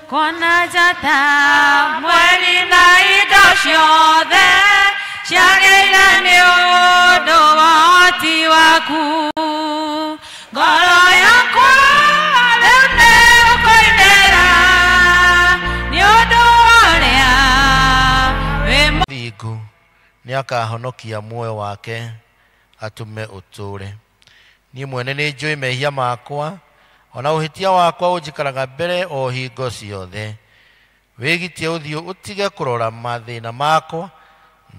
Kuona njata mweri na indo ciothe ciagĩire nĩ ũndũ wa ũhoti waku. Ngoro yakwa rĩu nĩ ĩgũkũinĩra nĩ ũndũ wa ũrĩa wĩ Thingu nĩ akahonokia muoyo wake atũme ũtũũre. Niĩ mwene nĩ njũĩ mehia makwa, ona ũhĩtia wakwa ũnjikaraga mbere o hingo ciothe. Wĩgitie ũthiũ ũtige kũrora mathĩna makwa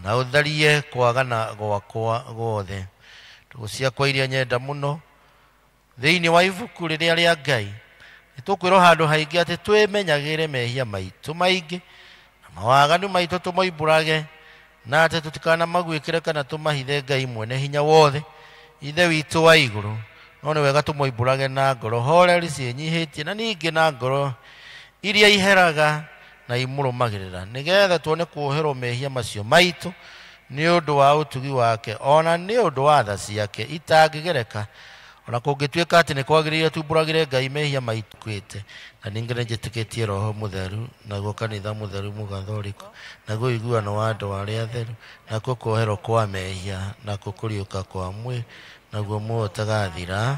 na ũtharie kwagana gwakwa guothe. Ndũgũ ciakwa iria nyenda mũno thĩinĩ wa ibuku rĩrĩa rĩa Ngai nĩ tũkwĩrwo handũ haingĩ atĩ twĩmenyagĩre mehia maitũ maingĩ na mawaganu maitũ tũmoimbũrage, na atĩ tũtikanamaguĩkĩre kana tũmahithe Ngai mwene hinya wothe, Ithe witũ wa igũrũ. No nĩ wega tũmoimbũrage na ngoro horeri ciĩnyihĩtie na ningĩ na ngoro iria iheraga na imũrũmagĩrĩra, nĩgetha tuone kuoherwo mehia macio maitũ nĩ ũndũ wa ũtugi wake, ona nĩ ũndũ wa tha ciake itangĩgereka. Ona kũngĩtuĩka atĩ nĩ kwagĩrĩire tumbũragĩre Ngai mehia maitũ kwĩte, na ningĩ nĩ njĩtĩkĩtie Roho Mũtheru, naguo kanitha mũtheru mũgathoriko, naguo ũiguano wa andũ arĩa atheru, nakuo kuoherwo kwa mehia, nakuo kũriũka kwa mwĩrĩ, naguo muoyo ũtagathira.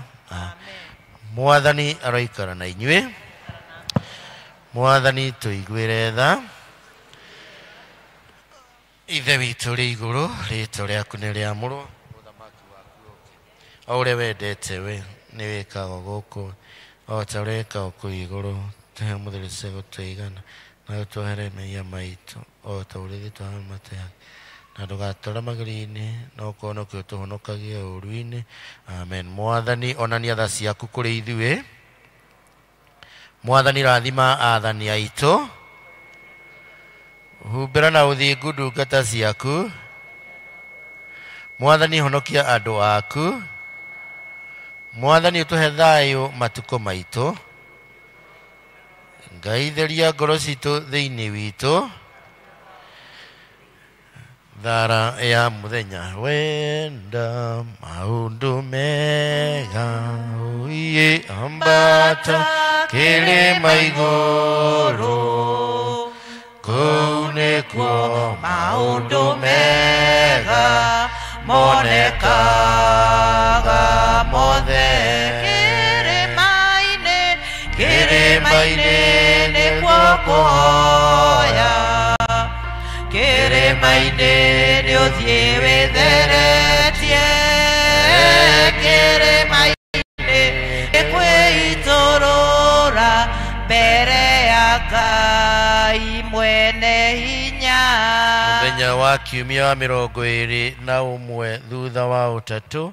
Mwathani aroikara na inyuĩ. Mwathani tũiguĩre tha. Ithe witũ ũrĩ igũrũ, rĩĩtwa rĩaku nĩ rĩamũrwo, ũthamaki waku ũũke, o ũrĩa wendete we nĩ wĩkagwo gũkũ o ta ũrĩa wĩkagwo kũu igũrũ. Tũhe mũtheri gũtũigana na ũtuohere mehia maitũ o ta ũrĩa ithuĩ tũramateaga, na ndũgatũre magerio-inĩ no ũkũhonokie ũtũhonokagie ũũru-inĩ. Amen. Mwathani onania tha ciaku kũrĩ ithuĩ. Mwathani rathima athani aitũ, humbĩra na ũthingu ndungata ciaku. Mwathani honokia andũ aku. Mwathani ũtũhe thayũ matukũ maitũ. Ngai theria ngoro citũ thĩinĩ witũ. Thara ya mũthenya wenda maũndũ mega ũiĩ ambata kĩrĩma igũrũ, kũu nĩkuo maũndũ mega monekaga mothe. Kĩrĩma-inĩ, kĩrĩma-inĩ nĩkuo kũhoya, kĩrĩma-inĩ nĩ ũthiĩ wĩtheretie, kĩrĩma-inĩ nĩ kwĩitũrũra mbere ya Ngai mwene hinya. Mũthenya wa kiumia wa 21 thutha wa ũtatũ,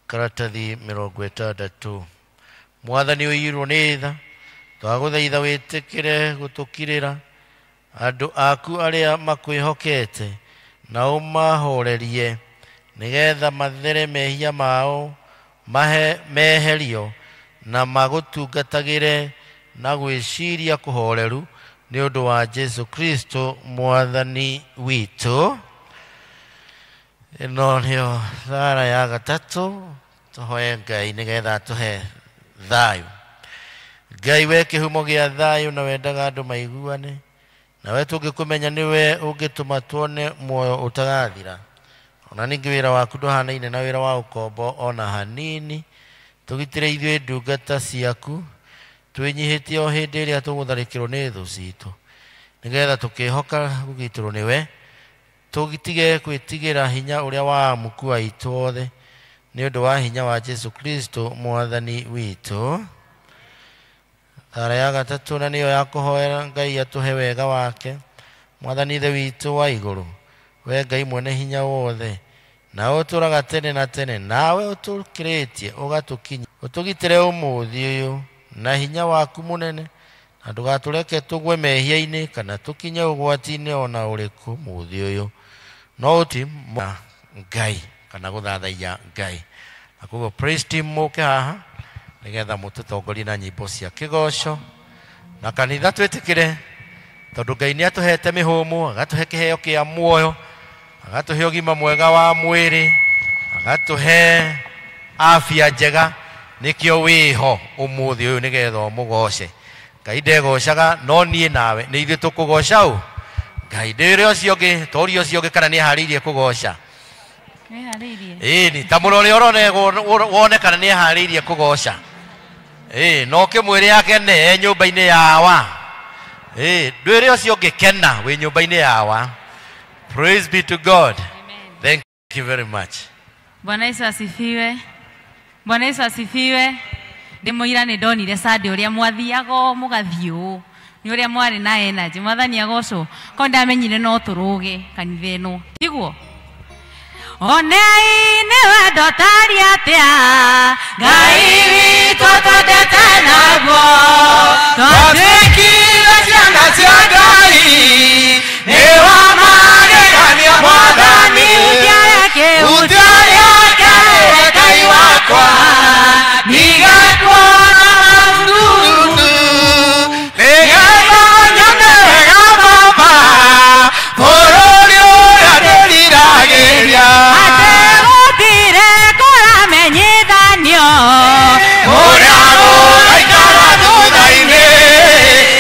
karatathi 60. Mwathani ũiyũirwo nĩ tha, twagũthaitha wĩtĩkĩre gũtũkirĩra andũ aku arĩa makwĩhokete, na ũmahorerie nĩgetha mathere mehia mao meherio na magũtungatagĩre na gwĩciria kũhoreru nĩ ũndũ wa Jesu Kristo Mwathani witũ. Ĩno nĩyo thara ya gatatũ, tũhoe Ngai nĩgetha atũhe thayũ. Ngai we kĩhumo gĩa thayũ na wendaga andũ maiguane, nawe tũngĩkũmenya nĩwe ũngĩtũma tuone muoyo ũtagathira. Ona ningĩ wĩra waku ndũhanaine na wĩra wa ũkombo ona hanini. Tũgitĩre ithuĩ ndungata ciaku, twĩnyihĩtie o hĩndĩ ĩrĩa tũgũtharĩkĩrwo nĩ thũ citũ, nĩgetha tũkĩhoka kũgitĩrwo nĩwe, tũtige gwĩtigĩra hinya ũrĩa wa amuku aitũ othe, nĩ ũndũ wa hinya wa Jesu Kristo Mwathani witũ. Thara ya gatatũ na nĩyo ya kũhoera Ngai atũhe wega wake. Mwathani Ithe witũ wa igũrũ, we Ngai mwene hinya wothe, na ũtũũraga tene na tene, nawe ũtũkĩrĩtie ũgatũkinyia, ũtũgitĩre ũmũthĩ ũyũ na hinya waku mũnene, na ndũgatũreke tũgwe mehia-inĩ kana tũkinye ũgwati-inĩ ona ũrĩkũ mũthĩ ũyũ, no ũti Ngai kana gũthathaiya Ngai. Na koguo praise team mũke haha nĩgetha mũtũtongorie na nyĩmbo cia kĩgoco, na kanitha twĩtĩkĩre, tondũ Ngai nĩ atũhete mĩhũmũ, agatũhe kĩheo kĩa muoyo, agatũhe ũgima mwega wa mwĩrĩ, agatũhe afya njega. Nĩkĩo wĩho ũmũthĩ ũyũ nĩgetha ũmũgoce. Ngai ndegocaga no niĩ nawe nĩ ithuĩ tũkũgoca ũ. Ngai ndĩre ũcio ũngĩ toria ũcio ũngĩ kana nĩeharĩirie kũgoca. Ĩni ta mũrore ũrone wone kana nĩeharĩirie kũgoca. Ĩĩ no ũkĩmwĩre akene e nyũmba-inĩ yawa. Ĩĩ ndwĩre ũcio ũngĩ kena wĩ nyũmba-inĩ yawa. Praise be to God. Amen. Thank you very much. Bwana Yesu asifiwe. Bwana Yesu asifiwe. Ndĩmũira nĩ ndonire Sunday ũrĩa mwathiaga mũgathiĩ ũũ. Nĩ ũrĩa mwarĩ na energy. Mwathani agocwo. Ko ndamenyire no tũrũge kanitha ĩno. Tiguo? Onei nĩ wendo tarĩ atĩa Ngai witũ twendete naguo. Twatuĩkire ciana cia Ngai nĩ wa magegania Mwathani. Hutia yake Ngai wakwa ndigakuona maũndũ nĩgetha nyone wega Baba bũrũri ũrĩa ndĩriragĩria. Atĩ gũtirĩ kũramenyithanio ũrĩa gũgaikara thutha-inĩ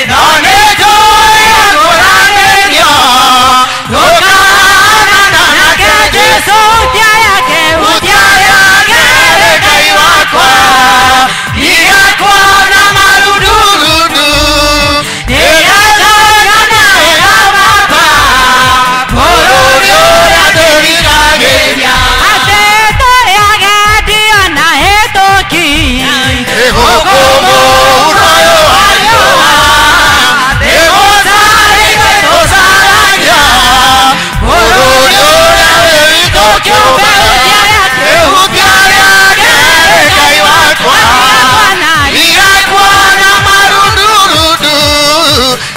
no nĩnjũĩ akũranĩrio tũkaonana nake Jesũ. Hutia yake, Hutia yake Ngai wakwa ndigakuona marundurundu nĩgetha nyone wega Baba bũrũri ũrĩa ndĩriragĩria. Atĩ tũrĩ agendi ona hĩtũki Gũkũ mũhuro ũyũ wa riũa nĩgũcarĩte tũcaragia bũrũri ũrĩa wĩ witũ kĩũmbe. Hutia yake Ngai wakwa ndigakuona marundurundu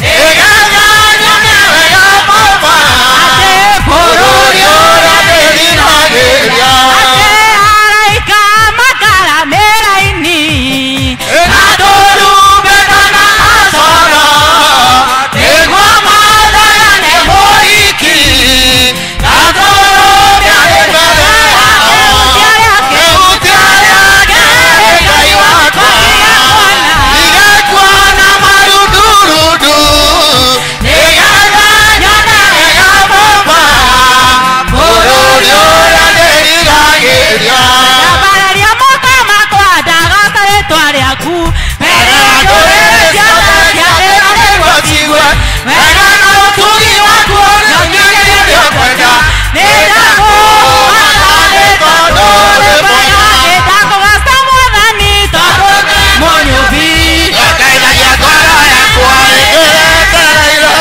nĩgetha nyone wega Baba bũrũri ũrĩa ndĩriragĩria. Atĩ araika makara mĩraini Na tũrumbeta na macoro nĩguo maathagane mũhiki na tũrũme arĩ mbere yao. Hutia yake Ngai wakwa ndigakuona marundurundu nĩgetha nyone wega Baba bũrũri ũrĩa ndĩriragĩria. Ndambararia moko makwa ndagoca rĩtwa rĩaku mbere ya ndũrĩrĩ ciothe ciathĩrĩirwo cigue wega na ũtugi waku ũrĩa ũkwenda. Nĩndakũgoca Nĩ tondũ ũrĩ mwega. Nĩndakũgoca Mwathani tondũ nĩ mũnyũmbi. Ũndeithagia ngoro yakwa ĩetereire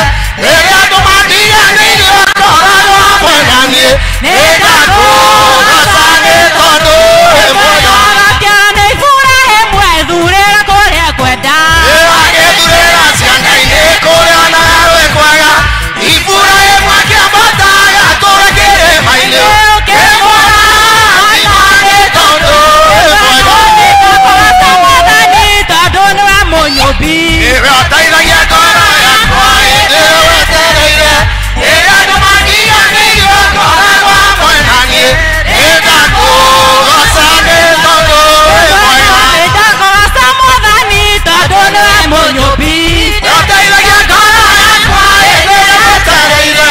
rĩrĩa andũ mandiganĩirie ũkoragwo hamwe na niĩ. Nĩndakũgoca nĩ tondũ ũrĩ mwega. Ndagatiana Iburahĩmu ethurĩra kũrĩa kwenda. Agĩthurĩra cianda-inĩ kũrĩa nawe kwega. Iburahĩmu akĩambata agatũũra kĩrĩma-inĩ. Kĩmũrathima nĩ tondũ ũrĩ mwega. Nĩndakũgoca Mwathani tondũ nĩwe mũnyũmbi. Nĩwe ũteithagia ngoro yakwa hĩndĩ ĩyo wetereire. Rĩrĩa andũ mandiganĩirie ũkoragwo hamwe na niĩ. Nĩndakũgoca nĩ tondũ ũrĩ mwega. Nĩndakũgoca Mwathani tondũ nĩwe mũnyũmbi. Ũteithagia ngoro yakwa hĩndĩ ĩyo wetereire.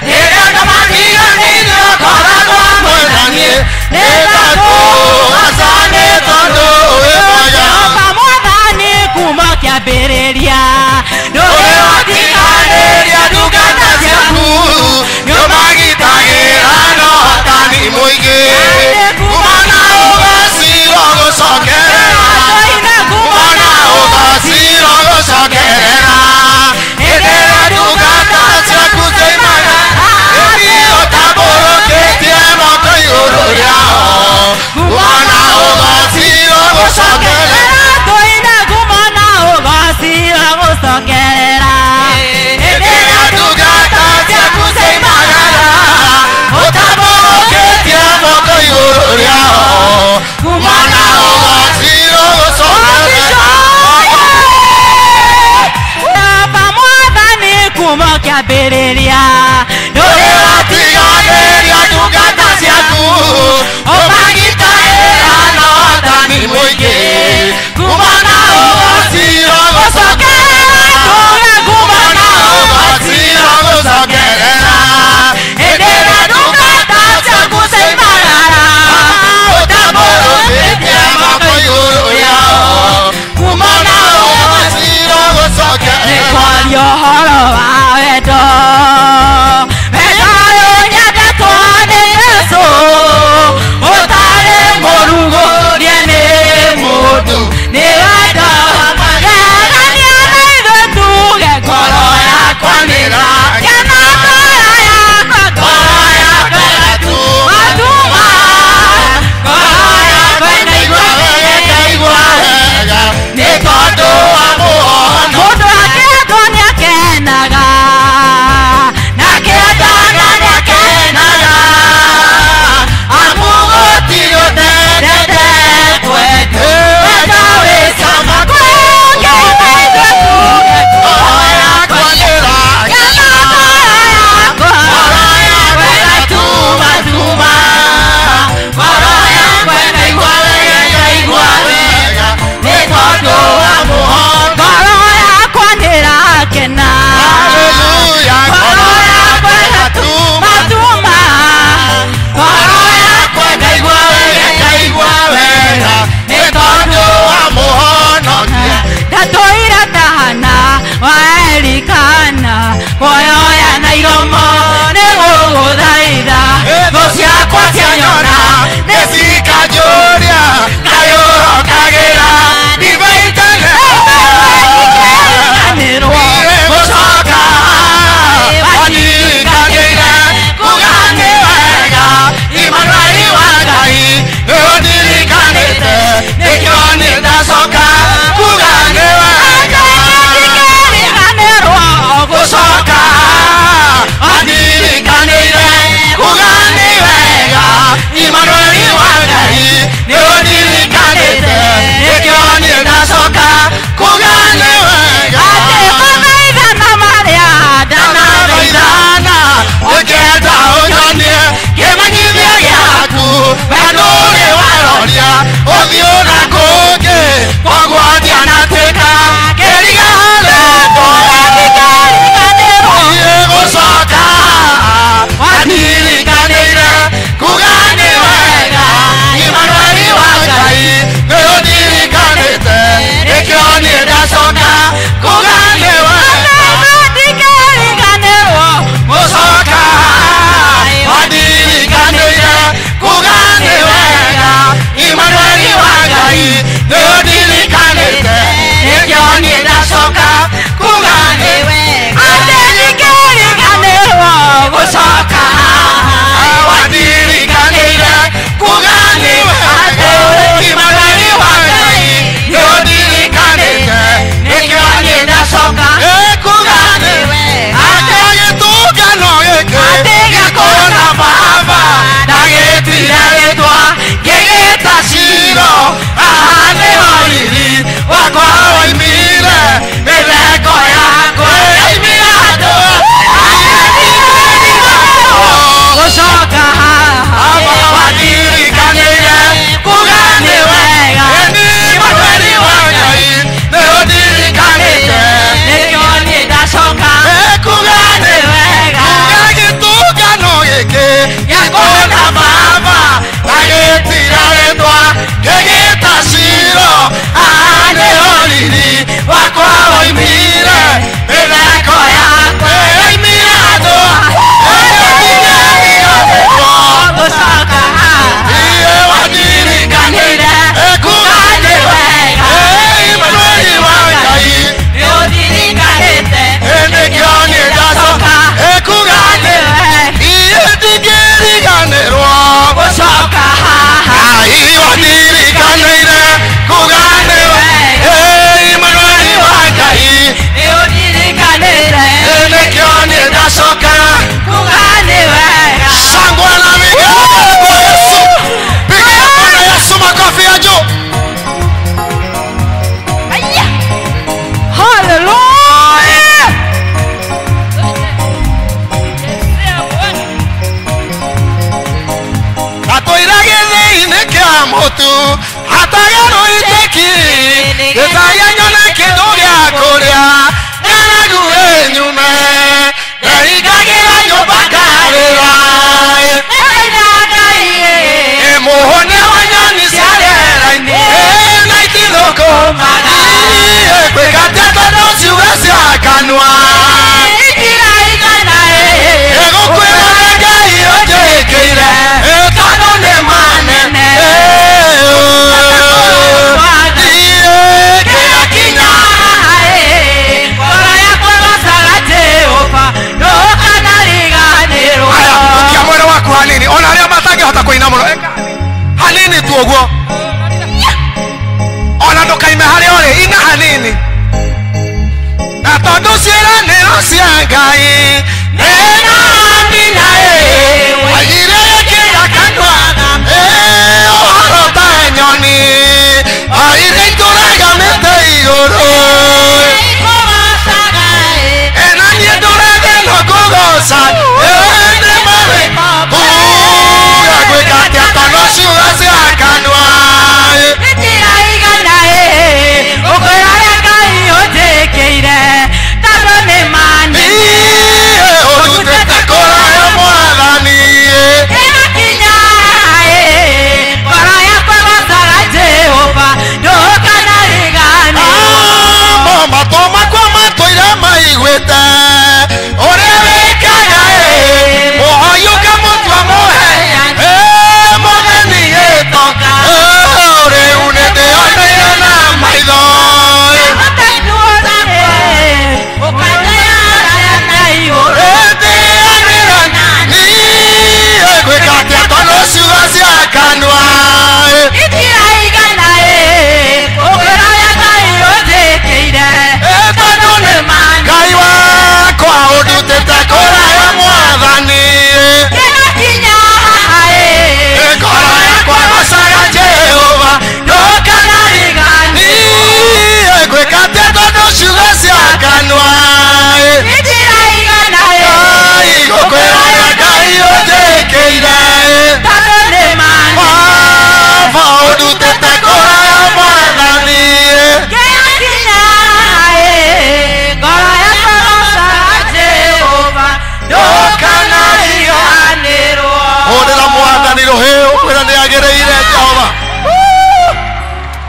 Rĩrĩa andũ mandiganĩirie ũkoragwo hamwe na niĩ. Nĩndakũgoca nĩ tondũ ũrĩ mwega. Jehova Mwathani kuma kĩambĩrĩria Ũrĩ watiganĩria ndungata ciaku nĩũmagitagĩra na ũhotani mũingĩ. Kuma na ũgaciro gũcokerera. Kuma na ũgaciro gũcokerera. Hĩndĩ ĩrĩa ndungata ciaku cioimaga, hĩndĩ ũtambũrũkĩtie moko igũrũ rĩao. Kuma na ũgaciro gũcokerera. Tũina kuma na ũgaciro gũcokerera. Hĩndĩ ĩrĩa ndungata ciaku cioimagara, ũtambũrũkĩtie moko igũrũ rĩao. Kuma na ũgaciro gũcokerera. Baba Mwathani kuma kĩambĩrĩria Ũrĩ watiganĩria ndungata ciaku, ũmagitagĩra na ũhotani mũingĩ.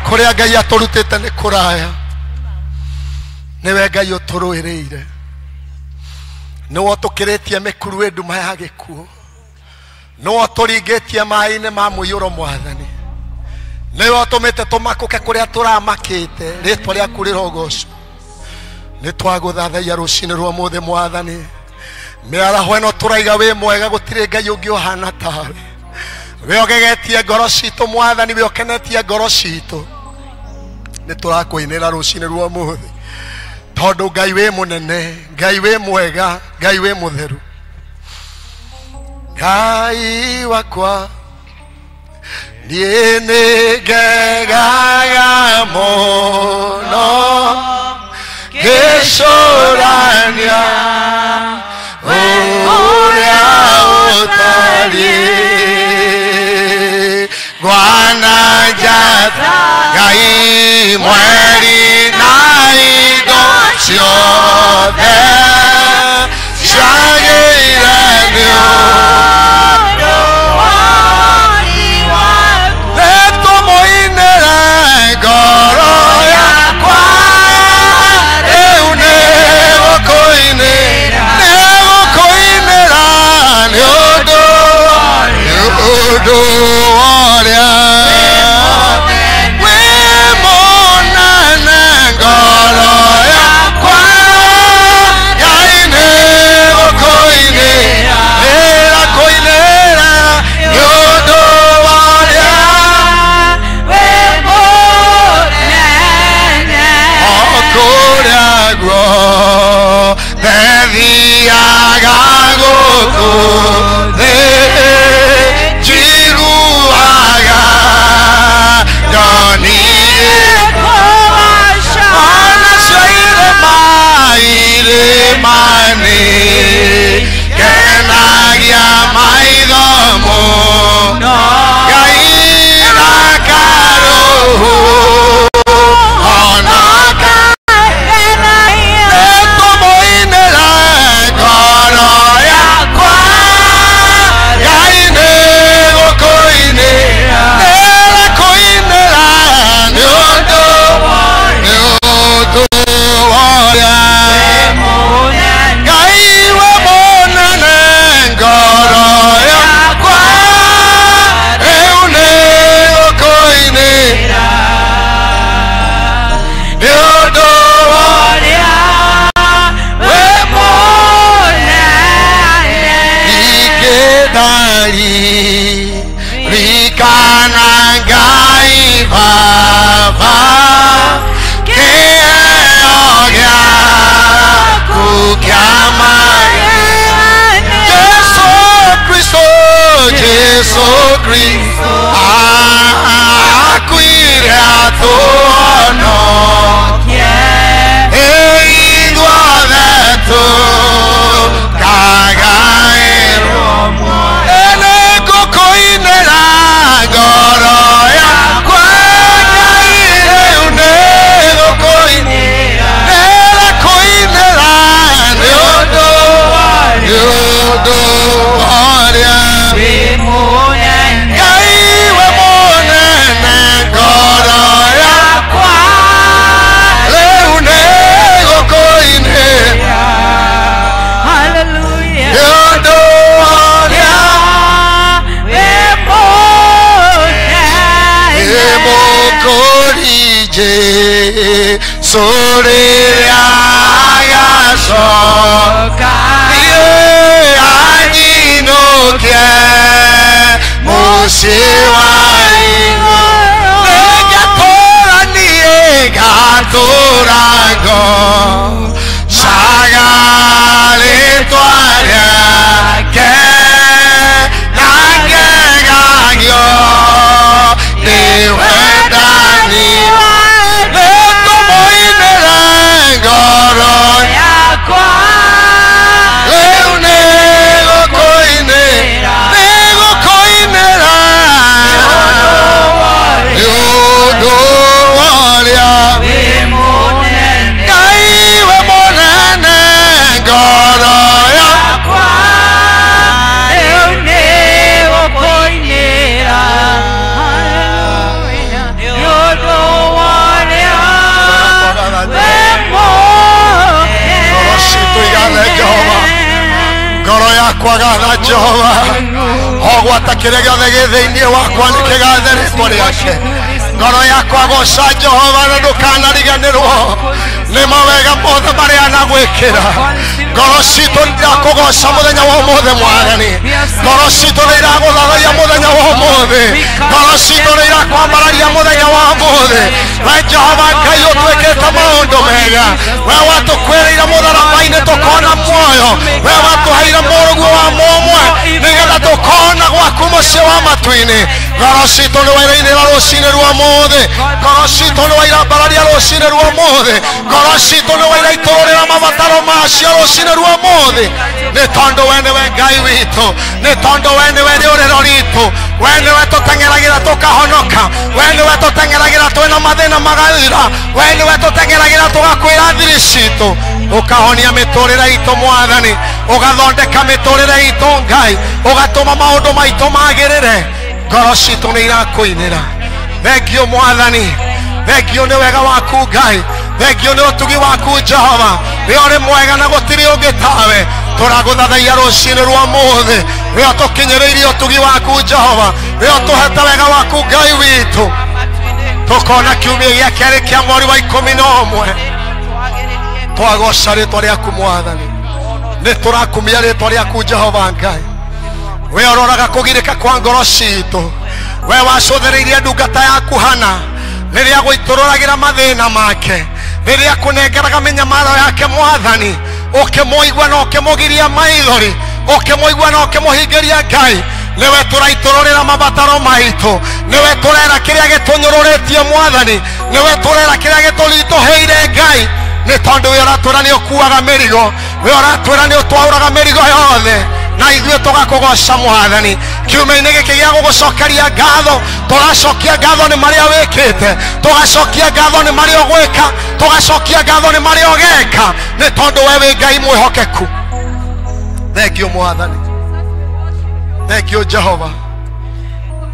Kuria Ngai aturutite ni kuraya. Niwe Ngai uturuireire. Niwe utukiritie mikuru nduma ya gikuo. Niwe uturingitie mai-ini ma muiyuro Mwathani. Niwe utumite tumakuke kuria turamakite. Ritwa riaku rirogocwo. Ni twaguthathaiya rucini rwa muthe Mwathani. Miaraho ino turaiga wi mwega gutiri Ngai ungi uhana tawe. We ogegetie ngoro citu Mwathani, we okenetie ngoro citu. Ni turakuinira rucini rwa muthe. Tondu Ngai wi munene, Ngai wi mwega, Ngai wi mutheru. Ngai wakwa nie ni ngegaga muno ngicurania uria utariĩ. Ngwana njata Ngai mweri na indo ciothe ciagĩire nĩ ũndũ nĩtũmũinĩre ngoro yakwa rĩu nĩgũkũinĩra nĩgũkũinĩra nĩ ũndũ ũrĩa wĩ mũnene ngoro yakwa Ngai nĩgũkũinĩra ĩrakũinĩra nĩ ũndũ ũrĩa o kũrĩa guothe thiaga gũkũ thĩ njiguaga ndonire onacio irĩma irĩma-inĩ ngenagia maitho mũno Ngai na karoho onoka nĩtũmũinĩre ngoro yakwa Ngai nĩgũkũinĩra nĩrakũinĩra nĩ ũndũ ũrĩa Ngai wĩ mũnene ngoro yakwa rĩu nĩgũkũinĩra nĩ ũndũ ũrĩa wĩ ingĩndari ririkana Ngai Baba kĩheo gĩaku kĩa Jesu Kristo, Jesu Kristo akuire atũhonokie ithuothe tũkagaĩrwo muoyo. Nĩngũkũinĩra ngoro yakwa Ngai rĩu nĩgũkũinĩra nĩrakũinĩra nĩ ũndũ ũrĩa Ngai wĩ mũnene ngoro yakwa rĩu nĩgũkũinĩra nĩ ũndũ ũrĩa nĩmũkũri Jesũ rĩrĩa agacoka niĩ anyinũkie mũciĩ wa igũrũ. Nĩngatũũra niĩ ngatũũra ngoocaga rĩĩtwa rĩake na ngegagio nĩ wendani. Nĩtũmũinĩre ngoro yakwa rĩu nĩgũkũinĩra nĩgũkũinĩra Ngoro yakwa gatha Jehova, o gwata kĩrĩa gĩothe gĩ thĩinĩ wakwa nĩ kĩgathe rĩtwa rĩake. Ngoro yakwa goca Jehova na ndũkanariganĩrwo nĩ mawega mothe marĩa anagwĩkĩra. Ngoro citũ nĩ irakũgoca mũthenya wa ũmũthĩ Mwathani. Ngoro citũ nĩ iragũthathaiya mũthenya wa ũmũthĩ. Ngoro citũ nĩ irakwambararia mũthenya wa ũmũthĩ. We Jehova Ngai ũtwĩkĩte maũndũ mega. We watũkwĩrĩire mũtharaba-inĩ tũkona muoyo. We watũheire mũrũguo wa mũmwe nĩgetha tũkona gwaku mũciĩ wa matu-inĩ. Ngoro citũ nĩ wairainĩra rũcinĩ rwa ũmũthĩ. Ngoro citũ nĩ wairambararia rũcinĩ rwa ũmũthĩ. Ngoro citũ nĩ wairaitũrũrĩra mabataro macio rũcinĩ rwa ũmũthĩ. Nĩ tondũ we nĩwe Ngai witũ, nĩ tondũ we nĩwe rĩũrĩro ritũ, we nĩwe tũteng'eragĩra tũkahonoka, we nĩwe tũteng'eragĩra twĩna mathĩna magathira, we nĩwe tũteng'eragĩra tũgakwĩra thiri citũ. Ũkahonia mĩtũrĩre itũ Mwathani, ũgathondeka mĩtũrĩre itũ Ngai, ũgatũma maũndũ maitũ magĩrĩre. Ngoro citũ nĩ irakũinĩra. Thengio Mwathani, thengio nĩ wega waku Ngai, thengio nĩ ũtugi waku Jehova. Nĩ ũrĩ mwega na gũtirĩ ũngĩ tawe. Tũragũthathaiya rũcinĩ rwa ũmũthĩ. Nĩ ũtũkinyĩrĩirie ũtugi waku Jehova, nĩ ũtũhete wega waku Ngai witũ. Tũkona kiumia gĩa kerĩ kĩa mweri wa 11. Twagoca rĩtwa rĩaku Mwathani, nĩ tũrakumia rĩtwa rĩaku Jehova Ngai. We ũroraga kũgirĩka kwa ngoro citũ. We wacũthĩrĩirie ndungata yaku Hana rĩrĩa gũitũrũragĩra mathĩna make, rĩrĩa kũnengeraga mĩnyamaro yake Mwathani, ũkĩmũigua na ũkĩmũgiria maithori, ũkĩmũigua na ũkĩmũhingĩria Ngai. Nĩwe tũraitũrũrĩra mabataro maitũ, nĩwe tũrera kĩrĩa gĩtũnyũrũrĩtie Mwathani, nĩwe tũrera kĩrĩa gĩtũritũhĩire Ngai. Nĩ tondũ we ũratwĩra nĩ ũkuaga mĩrigo, we ũratwĩra nĩ ũtwaũraga mĩrigo yothe, na ithuĩ tũgakũgoca Mwathani. Kiumia-inĩ gĩkĩ gĩa gũgũcokeria ngatho, tũracokia ngatho nĩ marĩa wĩkĩte, tũgacokia ngatho nĩ marĩa ũgwĩka, tũgacokia ngatho nĩ marĩa ũgeka, nĩ tondũ we wĩ Ngai mwĩhokeku. Thengio Mwathani, thengio Jehova,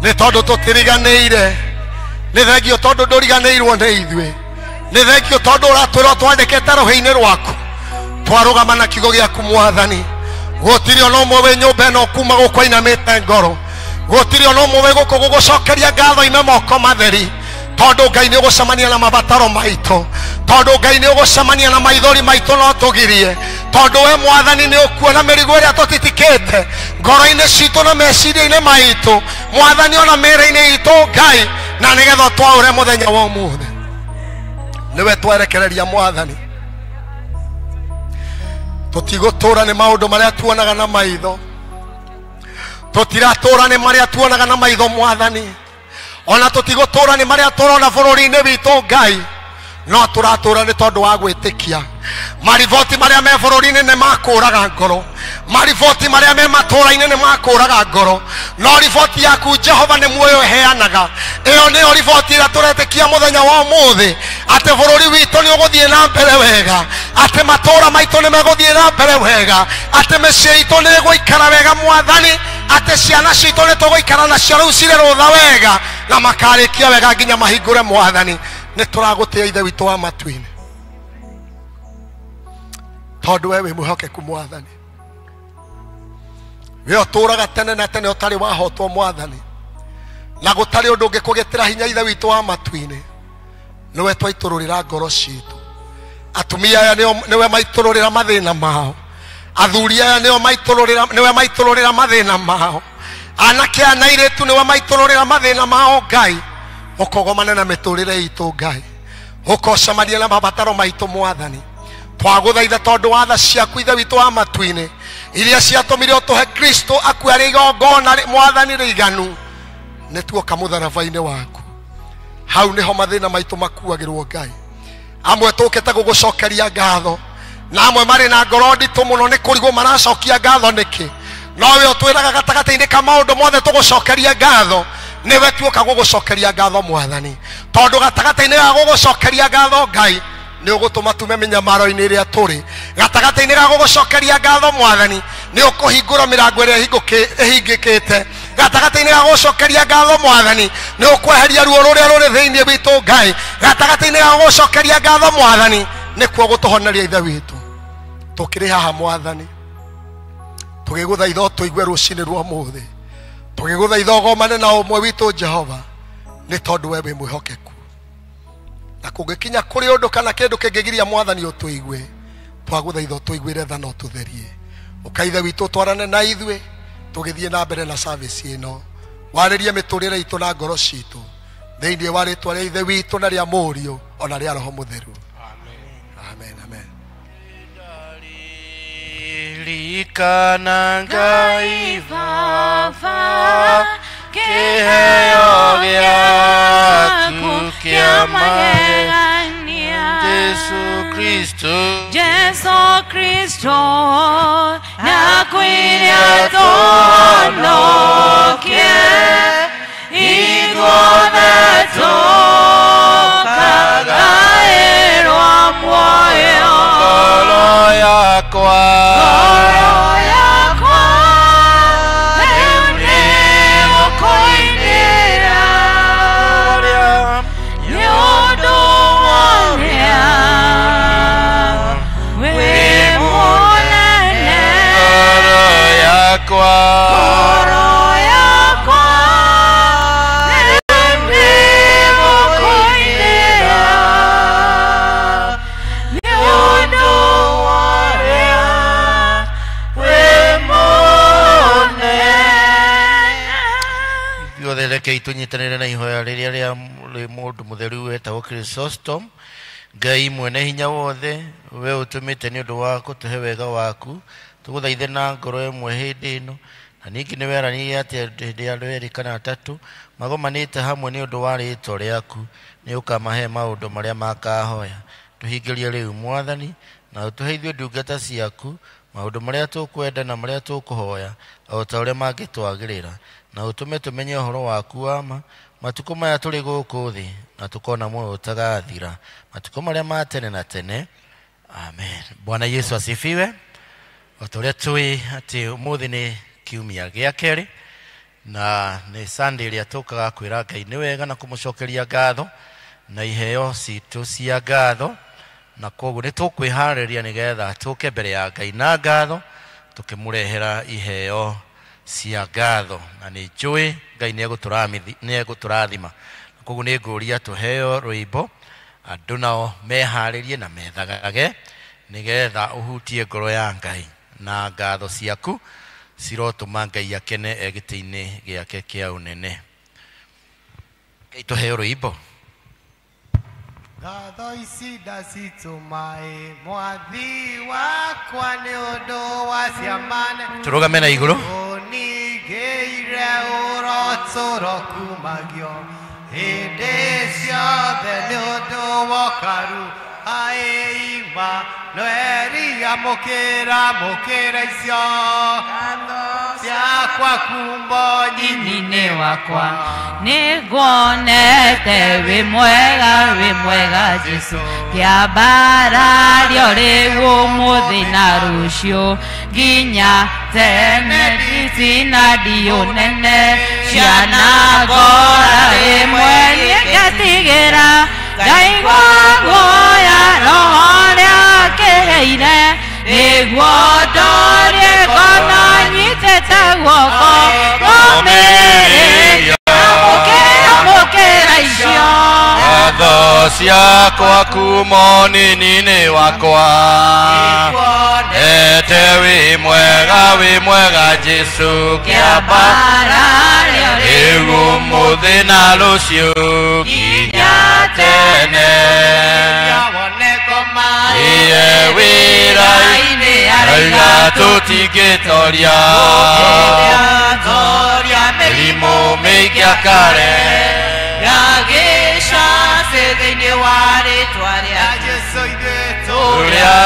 nĩ tondũ tũtiriganĩire. Nĩ thengio tondũ ndũriganĩirwo nĩ ithuĩ. Nĩ thengio tondũ ũratwĩra twandĩkĩte rũhĩ-inĩ rwaku. Twarũgama na kiugo gĩaku Mwathani. Gũtirĩ ona ũmwe wĩ nyũmba ĩno kuma gũkũ ainamĩte ngoro. Gũtirĩ ona ũmwe wĩ gũkũ gũgũcokeria ngatho ime moko matheri, tondũ Ngai nĩ ũgũcemania na mabataro maitũ, tondũ Ngai nĩ ũgũcemania na maithori maitũ no tũgirie, tondũ we Mwathani nĩ ũkuona mĩrigo ĩrĩa tũtitikĩte ngoro-inĩ citũ na meciria-inĩ maitũ Mwathani, ona mĩĩrĩ-inĩ itũ Ngai, na nĩgetha twaũre mũthenya wa ũmũthĩ. Nĩwe twerekereria Mwathani. Tũtigũtũra nĩ maũndũ marĩa tuonaga na maitho, tũtiratũra nĩ marĩa tuonaga na maitho Mwathani, ona tũtigũtũra nĩ marĩa tũrona bũrũri-inĩ witũ Ngai, no tũratũra nĩ tondũ wa gwĩtĩkia. Mariboti marĩa me bũrũri-inĩ nĩ makũraga ngoro, mariboti marĩa me matũra-inĩ nĩ makũraga ngoro, no riboti yaku Jehova nĩ muoyo ĩheanaga. Ĩyo nĩyo riboti ĩrĩa tũretĩkia mũthenya wa ũmũthĩ, atĩ bũrũri witũ nĩ ũgũthiĩ na mbere wega, atĩ matũra maitũ nĩ megũthiĩ na mbere wega, atĩ mĩciĩ itũ nĩ ĩgũikara wega Mwathani, atĩ ciana citũ nĩ tũgũikara nacio rĩu cirĩ rũtha wega na makarĩkia wega nginya mahingũre Mwathani. Nĩ tũragũtĩa Ithe witũ wa matu-inĩ, tondũ we wĩ mwĩhokeku Mwathani. We ũtũraga tene na tene ũtarĩ wahotwo Mwathani, na gũtarĩ ũndũ ũngĩkũgĩtĩra hinya Ithe witũ wa matu-inĩ. Nĩwe twaitũrũrĩra ngoro citũ. Atumia aya nĩwe maitũrũrĩra mathĩna mao, athuri aya nĩo maitũrũrĩra, nĩwe maitũrũrĩra mathĩna mao, anake aya na airĩtu nĩwe maitũrũrĩra mathĩna mao Ngai. Ũkogomane na mĩtũrĩre itũ Ngai, ũkocemania na mabataro maitũ Mwathani. Twagũthaitha tondũ wa tha ciaku Ithe witũ wa matu-inĩ, iria ciatũmire ũtũhe Kristo akue arĩ igongona Mwathani rĩiganu, nĩ tuoka mũtharaba-inĩ waku. Hau nĩho mathĩna maitũ makuagĩrwo Ngai. Amwe tũkĩte gũgũcokeria ngatho, na amwe marĩ na ngoro nditũ mũno nĩ kũrigwo maracokia ngatho nĩkĩ, no we ũtwĩraga gatagatĩ-inĩ ka maũndũ mothe tũgũcokeria ngatho. Nĩwe tuoka gũgũcokeria ngatho Mwathani, tondũ gatagatĩ-inĩ ga gũgũcokeria ngatho Ngai nĩ ũgũtũma tume mĩnyamaro-inĩ ĩrĩa tũrĩ. Gatagatĩ-inĩ ga gũgũcokeria ngatho Mwathani nĩ ũkũhingũra mĩrango ĩrĩa ĩhingĩkĩte. Gatagatĩ-inĩ ga gũgũcokeria ngatho Mwathani nĩ ũkweheria ruo rũrĩa rũrĩ thĩinĩ witũ Ngai. Gatagatĩ-inĩ ga gũgũcokeria ngatho Mwathani nĩkuo gũtũhoneria Ithe witũ. Tũkĩrĩ haha Mwathani, Tũgĩgũthaitha ũtũigue rũcinĩ rwa ũmũthĩ. Tũgĩgũthaitha ũgomane na ũmwe witũ Jehova, nĩ tondũ we wĩ mwĩhokeku. Na kũngĩkinya kũrĩ ũndũ kana kĩndũ kĩngĩgiria Mwathani ũtũigue, twagũthaitha ũtũiguĩre tha na ũtũtherie. Ũkaithe witũ twarane na ithuĩ tũgĩthiĩ na mbere na service ĩno. Warĩrie mĩtũrĩre itũ na ngoro citũ thĩinĩ wa rĩtwa rĩa Ithe witũ na rĩa Mũriũ ona rĩa Roho Mũtheru. Amen, amen. Ririkana Ngai Baba kĩheo gĩaku kĩa magegania Jesu Kristo, Jesu Kristo, nakwĩra tũhonokie ithuothe tũkagaĩrwo muoyo. Ngoro yakwa, ngoro yakwa rĩu nĩgũkũinĩra nĩ ũndũ wa ũrĩa wĩ mũnene. Ngoro yakwa, ngoro yakwa rĩu nĩgũkũinĩra nĩ ũndũ wa ũrĩa wĩ mũnene. Ithuothe rekei tũnyitanĩre na ihoya rĩrĩa rĩa mũndũ mũtheru wetagwo Chrysostom. Ngai mwene hinya wothe, we ũtũmĩte nĩ ũndũ wa kũtũhe wega waku, tũgũthaithe na ngoro ĩmwe hĩndĩ ĩno, na ningĩ nĩ weranĩire atĩ hĩndĩ ya andũ erĩ kana atatũ magomanĩte hamwe nĩ ũndũ wa rĩĩtwa rĩaku, nĩ ũkamahe maũndũ marĩa makahoya. Tũhingĩrie rĩu Mwathani, na ũtũhe ithuĩ ndungata ciaku maũndũ marĩa tũkwenda na marĩa tũkũhoya o ta ũrĩa mangĩtwagĩrĩra, na ũtũme tũmenye ũhoro waku wa ma matukũ maya tũrĩ gũkũ thĩ, na tũkona muoyo ũtagathira matukũ marĩa ma tene na tene. Amen. Bwana Yesu asifiwe. O ta ũrĩa tũĩ atĩ ũmũthĩ nĩ kiumia gĩa kerĩ na nĩ Sunday ĩrĩa tũkaga kwĩra Ngai nĩ wega na kũmũcokeria ngatho na iheo citũ cia ngatho, na koguo nĩ tũkwĩharĩria nĩgetha tũke mbere ya Ngai na ngatho tũkĩmũrehera iheo cia ngatho, na nĩ njũĩ Ngai nĩ egũtũrathima. Koguo nĩ ngũria tũheo rwĩmbo andũ nao meharĩrie na methagage nĩgetha ũhutie ngoro ya Ngai na ngatho ciaku cirotũma Ngai akene e gĩtĩ-inĩ gĩake kĩa ũnene. Ngai tũheo rwĩmbo. Ngatho ici ndacitũmaĩ Mwathi wakwa nĩ ũndũ wa ciamane Tũrũgame na igũrũ. Ũningĩire ũrotũro kumagio hĩndĩ ciothe nĩ ũndũ wa ũkaru aĩima noeri amũkĩra mũkĩra icio ciakwa kumbo nyinyi-inĩ wakwa nĩnguonete wĩ mwega Jesũ, kĩambarario rĩu ũmũthĩ na rũciũ nginya tene nditina ndiũnene cianangora rĩmwe nĩngetigĩra ndaigua guoya roho nĩakĩheire nĩguo ndorie ngona nyitĩte guoko rũmĩrĩria amũkĩra icio ngatho ciakwa kuma ũnini-inĩ wakwa ete wĩ mwega Jesũ kĩambarario rĩu ũmũthĩ na rũciũ nginya tene iye wĩra-inĩ arauga tũtingĩtoria mĩrimũ mĩingĩ akare thĩinĩ wa rĩtwa rĩa Jesũ ithuĩ tũrĩa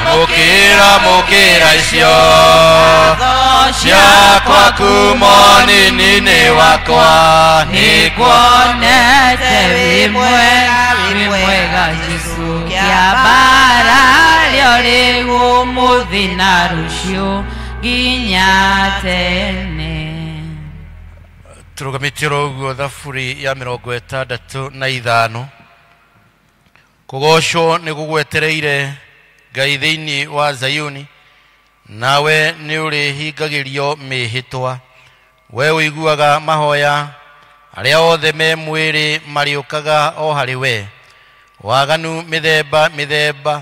mũkĩra mũkĩra icio ciakwa kuma ũnini-inĩ wakwa nĩnguonete wĩ mwega Jesũ kĩambarario rĩu ũmũthĩ na rũciũ nginya tene. Tũrũgamĩtie oro ũguo thaburi ya 65. Kũgocwo nĩ gũgwetereire Ngai thĩinĩ wa Zayuni, Nawe nĩũrĩhingagĩrio mĩhĩtwa. We ũiguaga mahoya, arĩa othe me mwĩrĩ marĩũkaga o harĩ we. Waganu mĩthemba mĩthemba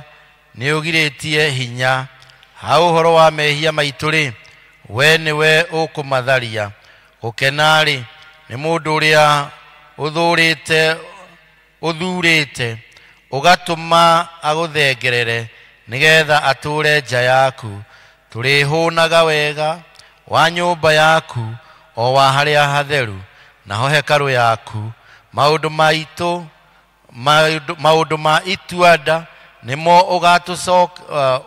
nĩũgirĩtie hinya. Ha ũhoro wa mehia maitũ-rĩ, we nĩwe ũkũmatharia. Gũkena-rĩ, nĩ mũndũ ũrĩa ũthuurĩte ũgatũma agũthengerere nĩgetha atũũre nja yaku. Tũrĩhũnaga wega wa nyũmba yaku o wa harĩa hatheru, naho hekarũ yaku. Maũndũ ma ituanda nĩmo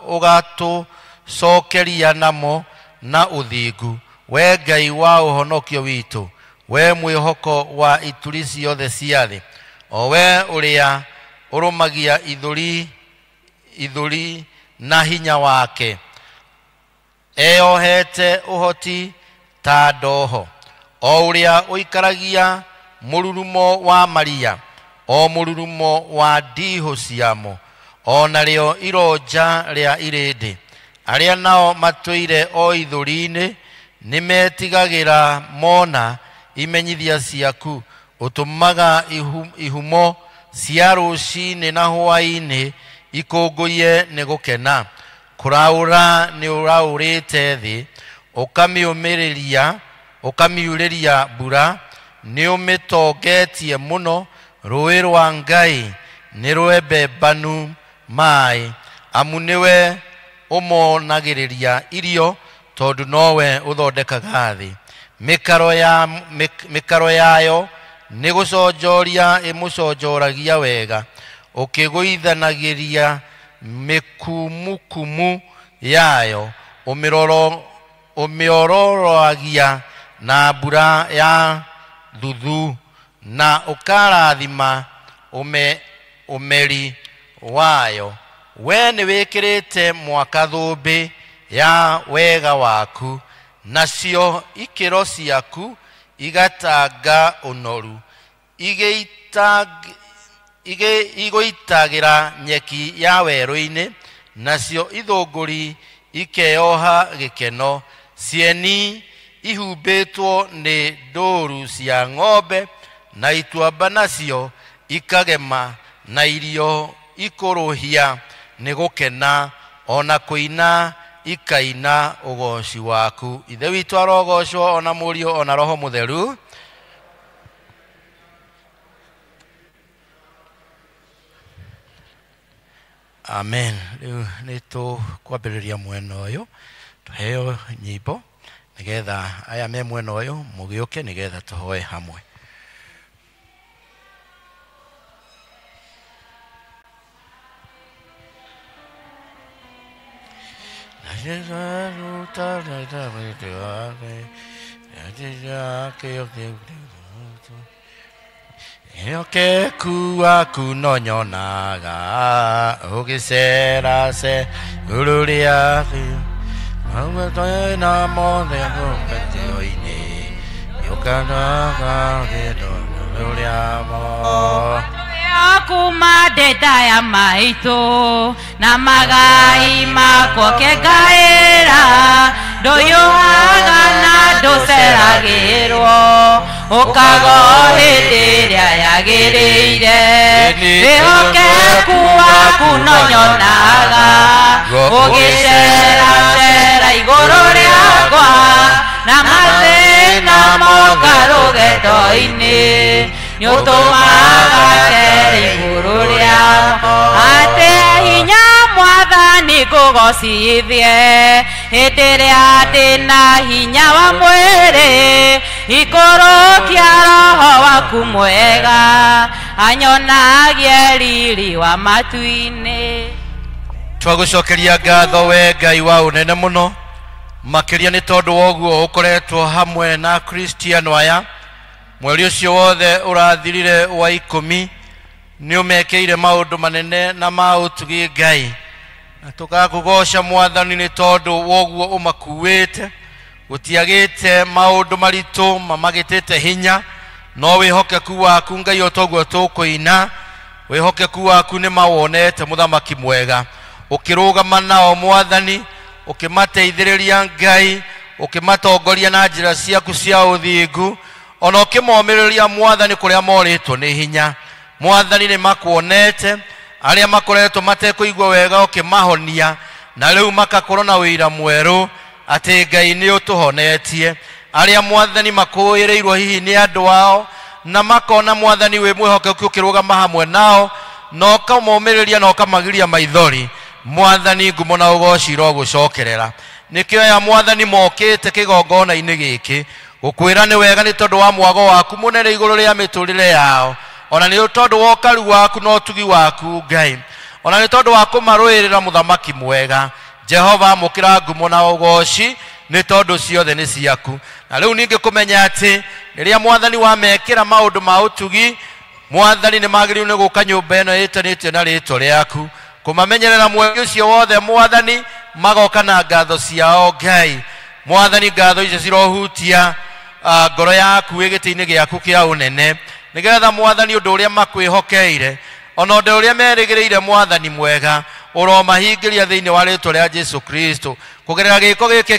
ũgatũcokeria namo na ũthingu. We Ngai wa ũhonokio witũ, we mwĩhoko wa ituri ciothe cia thĩ, o we ũrĩa ũrũmagia ithũri na hinya wake, eyohete ũhoti ta ndoho, o ũrĩa ũikaragia mũrurumo wa maria, o mũrurumo wa ndihũ ciamo, o narĩo ironja rĩa irĩndĩ. Arĩa nao matũire o ithũri-inĩ nĩmetigagĩra mona imenyithia ciaku. Ũtũmaga ihumo cia rũcinĩ na hwaĩ-inĩ ikũngũiye nĩ gũkena. Kũraũra nĩũraũrĩte thĩ, ũkamiurĩria mbura, nĩũmĩtongetie mũno. Rũĩ rwa Ngai nĩ rwembembanu maĩ, amu nĩwe ũmonagĩrĩria irio, tondũ nowe ũthondekaga thĩ. Mĩkaro yayo nĩ gũconjoria ĩmũconjoragia wega, ũkĩgũithanagĩria mĩkumukumu yayo, ũmĩororoagia na mbura ya thuthu, na ũkarathima ũmeri wayo. We nĩwĩkĩrĩte mwaka thũmbĩ ya wega waku, nacio ikĩro ciaku igatanga ũnoru, igũitagĩra nyeki ya werũ-inĩ, nacio ithũngũri ikeoha gĩkeno. Cieni ihumbĩtwo nĩ ndũũru cia ng'ombe, na ituamba nacio ikagema na irio ikũrũhia nĩ gũkena, ona kũina ikaina ũgoci waku. Ithe witũ arogocwo, ona Mũriũ, ona Roho Mũtheru. Amen. Rĩu nĩ tũkwambĩrĩria mwena ũyũ, tũheo nyĩmbo nĩgetha aya me mwena ũyũ mũgĩũke nĩgetha tũhoe hamwe. Ehokeku waku no nyonaga ũgĩcerace igũrũ rĩa thĩ, maũndũ mothe ngũkatĩo-inĩ yũkanaga rũgendo rũrĩa mo. Kuma ndenda ya maitũ na magai makwa kengaĩra, ndũyũhaga na ndũceragĩrwo, ũkago hĩndĩ ĩrĩa yagĩrĩire. Wĩhokeku waku no nyonaga ũgĩceracera igũrũ rĩakwa, na mathĩna moka rũgendo-inĩ nĩũtũmaga cere igũrũ rĩamo. Atĩ hinya Mwathani ngũgocithie hĩndĩ ĩrĩa ndĩna hinya wa mwĩrĩ, ikũrũkia roho waku mwega anyonagie riri wa matu-inĩ. Twagũcokeria ngatho we Ngai wa ũnene mũno, makĩria nĩ tondũ wa ũguo ũkoretwo hamwe na Kristiano aya. Mweri ũcio wothe ũrathirire wa 10 nĩ ũmekĩire maũndũ manene na ma ũtugi Ngai. Na tũgakũgoca Mwathani nĩ tondũ wa ũguo ũmakuĩte, gũtiagĩte maũndũ maritũ mamagĩtĩte hinya, no wĩhokeku waku Ngai o toguo tũkũina, wĩhokeku waku nĩ mawonete mũthamaki mwega. Ũkĩrũgama nao Mwathani, Ũkĩmateithĩrĩria Ngai, ũkĩmatongoria na njĩra ciaku cia ũthingu, ona ũkĩmomĩrĩria Mwathani kũrĩa morĩtwo nĩ hinya. Mwathani nĩ makuonete, arĩa makoretwo matekũigua wega ũkĩmahonia, na rĩu makakorwo na wĩira mwerũ atĩ Ngai nĩ ũtũhonetie. Arĩa Mwathani makũĩrĩirwo hihi nĩ andũ ao, na makona Mwathani wĩ mwĩhokeku ũkĩrũgama hamwe nao, na ũkamomĩrĩria na ũkamagiria maithori. Mwathani ngumo na ũgoci irogũcokerera. Nĩkĩo aya Mwathani mokĩte kĩgongona-inĩ gĩkĩ gũkwĩra nĩ wega nĩ tondũ wa mwago waku mũnene igũrũ rĩa mĩtũrĩre yao, ona nĩ tondũ wa ũkaru waku na ũtugi waku Ngai, ona nĩ tondũ wa kũmarũĩrĩra mũthamaki mwega. Jehova, amũkĩra ngumo na ũgoci nĩ tondũ ciothe nĩ ciaku. Na rĩu ningĩ kũmenya atĩ rĩrĩa Mwathani wamekĩra maũndũ ma ũtugi, Mwathani nĩ magĩrĩirwo nĩ gũka nyũmba ĩno ĩtanĩtio na rĩtwa rĩaku kũmamenyerera mweri ũcio wothe. Mwathani magoka na ngatho ciao Ngai. Mwathani ngatho icio cirohutia ngoro yaku ĩ gĩtĩ-inĩ gĩaku kĩa ũnene, nĩgetha Mwathani ũndũ ũrĩa makwĩhokeire ona ũndũ ũrĩa merĩgĩrĩire Mwathani mwega ũromahingĩria thĩinĩ wa rĩtwa rĩa Jesu Kristo kũgerera gĩko gĩkĩ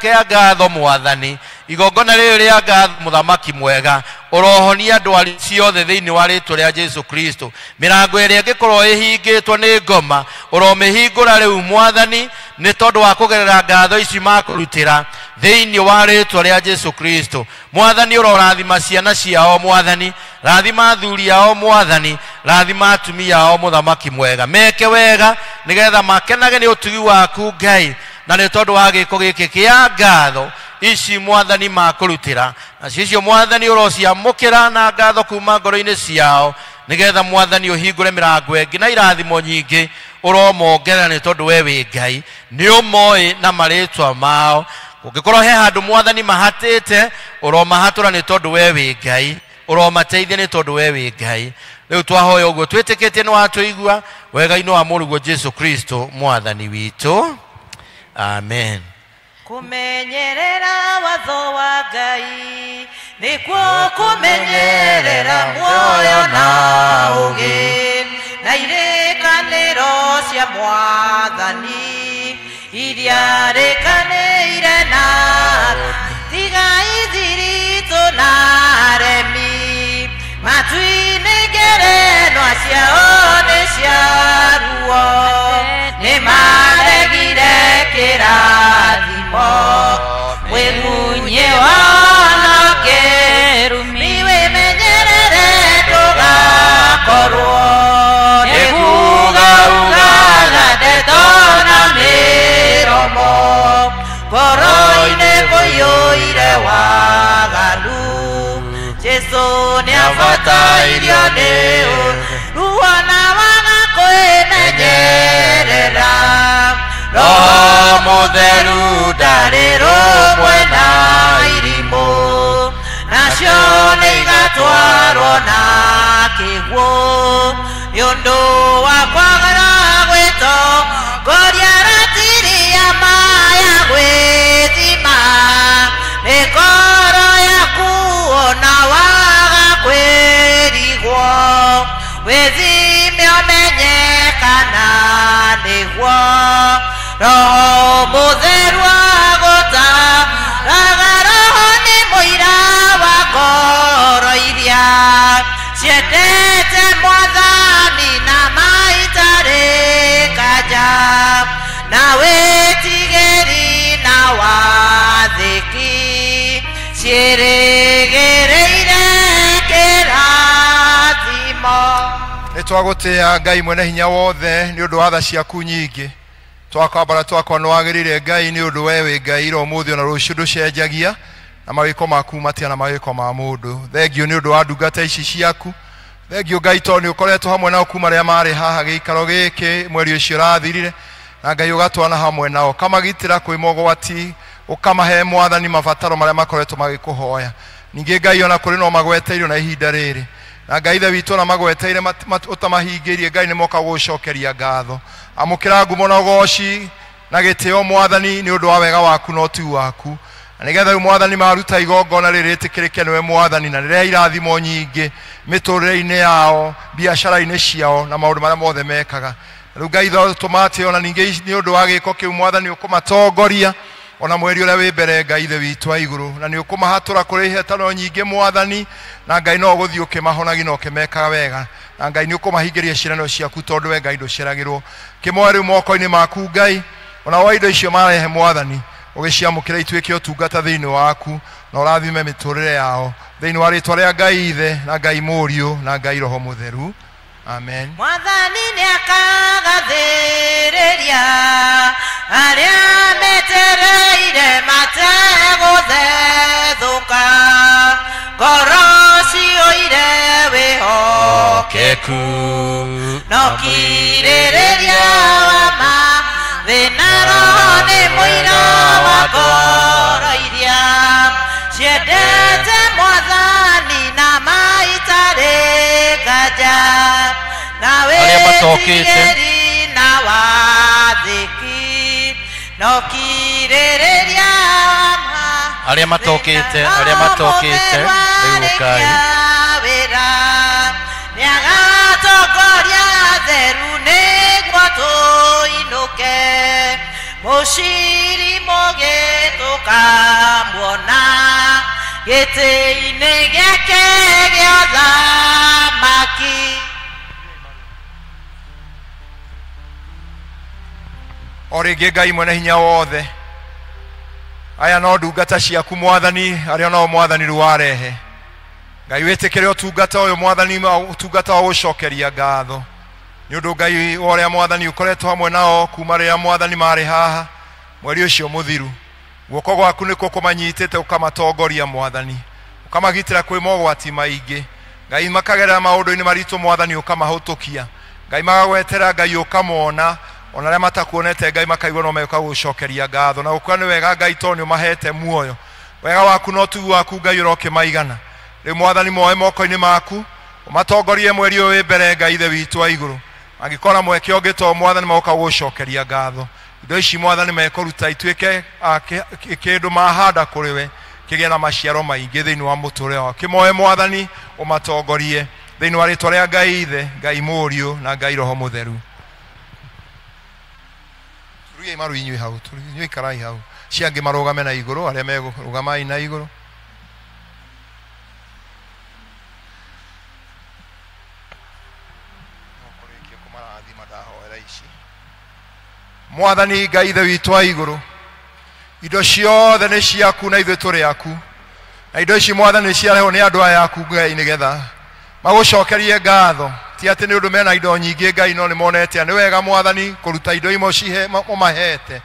kĩa ngatho. Mwathani igongona rĩrĩ rĩa ngatho mũthamaki mwega ũrohonia ndwari ciothe thĩinĩ wa rĩtwa rĩa Jesu Kristo. Mĩrango ĩrĩa ĩngĩkorwo ĩhingĩtwo nĩ ngoma ũromĩhingũra rĩu Mwathani nĩ tondũ wa kũgerera ngatho ici makũrutĩra thĩinĩ wa rĩtwa rĩa Jesu Kristo. Mwathani ũrorathima ciana ciao Mwathani, rathima athuri ao Mwathani, rathima atumia ao mũthamaki mwega, meke wega nĩgetha makenage nĩ ũtugi waku Ngai, na nĩ tondũ wa gĩko gĩkĩ kĩa ngatho ici Mwathani makũrutĩra, nacio icio Mwathani ũrociamũkĩra na ngatho kuma ngoro-inĩ ciao, nĩgetha Mwathani ũhingũre mĩrango ĩngĩ na irathimo nyingĩ ũromongerera nĩ tondũ we wĩ Ngai nĩ ũmoĩ na marĩtwa mao. Ũngĩkorwo he handũ Mwathani mahatĩte ũromahatũra nĩ tondũ we wĩ Ngai, ũromateithia nĩ tondũ we wĩ Ngai. Rĩu twahoya ũguo twĩtĩkĩtie nĩ watũigua wega-inĩ wa mũrũguo Jesu Kristo Mwathani witũ, amen. Kũmenyerera watho wa Ngai nĩkuo kũmenyerera muoyo na ũũgĩ, na irĩkanĩro cia Mwathani iria rĩkanĩire na tiga ithiritũ na aremi matu-inĩ ngerenwa ciao nĩ cia ruo, nĩ maregire kĩrathimo mwĩgunyĩ wao kĩrumi wĩmenyerere ndũgakorwo nĩ kuga-ugaga ndeto na mĩromo, ngoro-inĩ kũiyũire waganu. Jesu nĩabatairio nĩ ruo na waga kwĩmenyerera, Roho Mũtheru ndarĩ rũmwe na irimũ, nacio nĩ igatwarwo na kĩguũ nĩ ũndũ wa kwagara gwĩtongoria ratiri ya maya gwĩthima nĩ ngoro yaku ona waga kwĩrigwo, wĩthime ũmenye kana nĩguo Roho Mũtheru agũtaraga. Roho nĩ mũira wa ngoro iria ciendete Mwathani na maitarĩ kanja, na wĩtigĩri na wathĩki ciĩrĩgĩrĩire kĩrathimo. Nĩ twagũtĩĩa Ngai mwene hinya wothe nĩ ũndũ wa tha ciaku nyingĩ. Twakambara twakwa nĩ wagĩrĩire Ngai nĩ ũndũ we wĩ Ngai ira ũmũthĩ ona rũciũ ndũcenjagia, na mawĩko maku matiana mawĩko ma mũndũ. Thengio nĩ ũndũ wa ndungata ici ciaku. Thengio Ngai tondũ nĩ ũkoretwo hamwe nao kuma rĩrĩa marĩ haha gĩikaro gĩkĩ mweri ũcio ũrathirire, na Ngai ũgatwana hamwe nao, ũkamagitĩra kwĩ mogwati, ũkamahe Mwathani mabataro marĩa makoretwo magĩkũhoya. Ningĩ Ngai ona kũrĩ no magweteirwo na ihinda rĩrĩ, na Ngai ithe witũ ona magweteire ũtamahingĩirie, Ngai nĩ moka gũgũcokeria ngatho. Amũkĩra ngumo na ũgoci na gĩtĩo Mwathani nĩ ũndũ wa wega waku na ũtugi waku, na nĩgetha rĩu Mwathani maruta igongona rĩrĩ rĩtĩkĩrĩke nĩwe Mwathani, na rĩrehe irathimo nyingĩ mĩtũrĩre-inĩ yao, biacara-inĩ ciao, na maũndũ marĩa mothe mekaga. Rĩu Ngai tũma atĩ ona ningĩ nĩ ũndũ wa gĩko kĩu mwathani ũkũmatongoria ona mweri ũrĩa wĩ mbere Ngai Ithe witũ wa igũrũ, na nĩ ũkũmahatũra kũrĩ ihetano nyingĩ mwathani, na Ngai no ũgũthiĩ ũkĩmahonagia na ũkĩmekaga wega, na Ngai nĩ ũkũmahingĩria ciĩranĩro ciaku tondũ we Ngai ndũceragĩrwo. Kĩmoe rĩu moko-inĩ maku Ngai, ona wa indo icio marehe mwathani ũgĩciamũkĩra ituĩke ũtungata thĩinĩ waku, na ũrathime mĩtũrĩre yao thĩinĩ wa rĩtwa rĩa Ngai Ithe na Ngai Mũriũ na Ngai Roho Mũtheru. Amen. Mwathani nĩakagathĩrĩria arĩa metereire mategũthethũka, ngoro ciyũire wĩhokeku no kirĩrĩria wa mathĩna. Roho nĩ mũira wa ngoro iria ciendete mwathani na maitarĩ nganja, na wĩtigĩri na wathĩki no kirĩrĩria wa arĩa matokĩte, arĩa matokĩte rĩu ũkai. Wĩra nĩagatongoria theru nĩguo tũinũke, mũciri mũgĩ tũkamuona gĩtĩ-inĩ gĩake gĩa ũthamaki. O rĩngĩ Ngai mwene hinya wothe, aya no ndungata ciaku mwathani, arĩa nao mwathani rĩu warehe. Ngai wĩtĩkĩre ũtungata ũyũ mwathani, ũtungata wa gũcokeria ngatho nĩ ũndũ Ngai wa ũrĩa mwathani ũkoretwo hamwe nao kuma rĩrĩa mwathani marĩ haha mweri ũcio mũthiru. Guoko gwaku nĩkuo kũmanyitĩte ũkamatongoria mwathani, ũkamagitĩra kwĩ mogwati maingĩ. Ngai makagerera maũndũ-inĩ maritũ mwathani ũkamahũtũkia. Ngai magagwetera Ngai ũkamona, ona arĩa matakuonete Ngai makaigua no meka gũcokeria ngatho, na gũkua nĩ wega Ngai tondũ nĩ ũmahete muoyo. Wega waku na ũtugi waku Ngai ũrokĩmaigana. Rĩu mwathani moe moko-inĩ maku ũmatongorie mweri ũyũ wĩ mbere Ngai Ithe witũ wa igũrũ. Angĩkorwo mweke ũngĩ to mwathani magoka gũcokeria ngatho, indo ici mwathani mekũruta ituĩke kĩndũ mahanda kũrĩ we kĩgĩe na maciaro maingĩ thĩinĩ wa mũtũrĩre wao. Kĩmoe mwathani ũmatongorie thĩinĩ wa rĩtwa rĩa Ngai Ithe, Ngai Mũriũ na Ngai Roho Mũtheru. Turugiai maru inyuĩ hau, inyuĩ ikarai hau, cia angĩ marũgame na igũrũ, arĩa megũrũgamai na igũrũ. Mwathani Ngai Ithe witũ wa igũrũ, indo ciothe nĩ ciaku na ithuĩ tũrĩ aku, na indo ici mwathani ciarehwo nĩ andũ aya aku Ngai nĩgetha magũcokerie ngatho. Ti atĩ nĩ ũndũ mena indo nyingĩ Ngai, no nĩ monete nĩ wega mwathani kũruta indo imwe ũmahete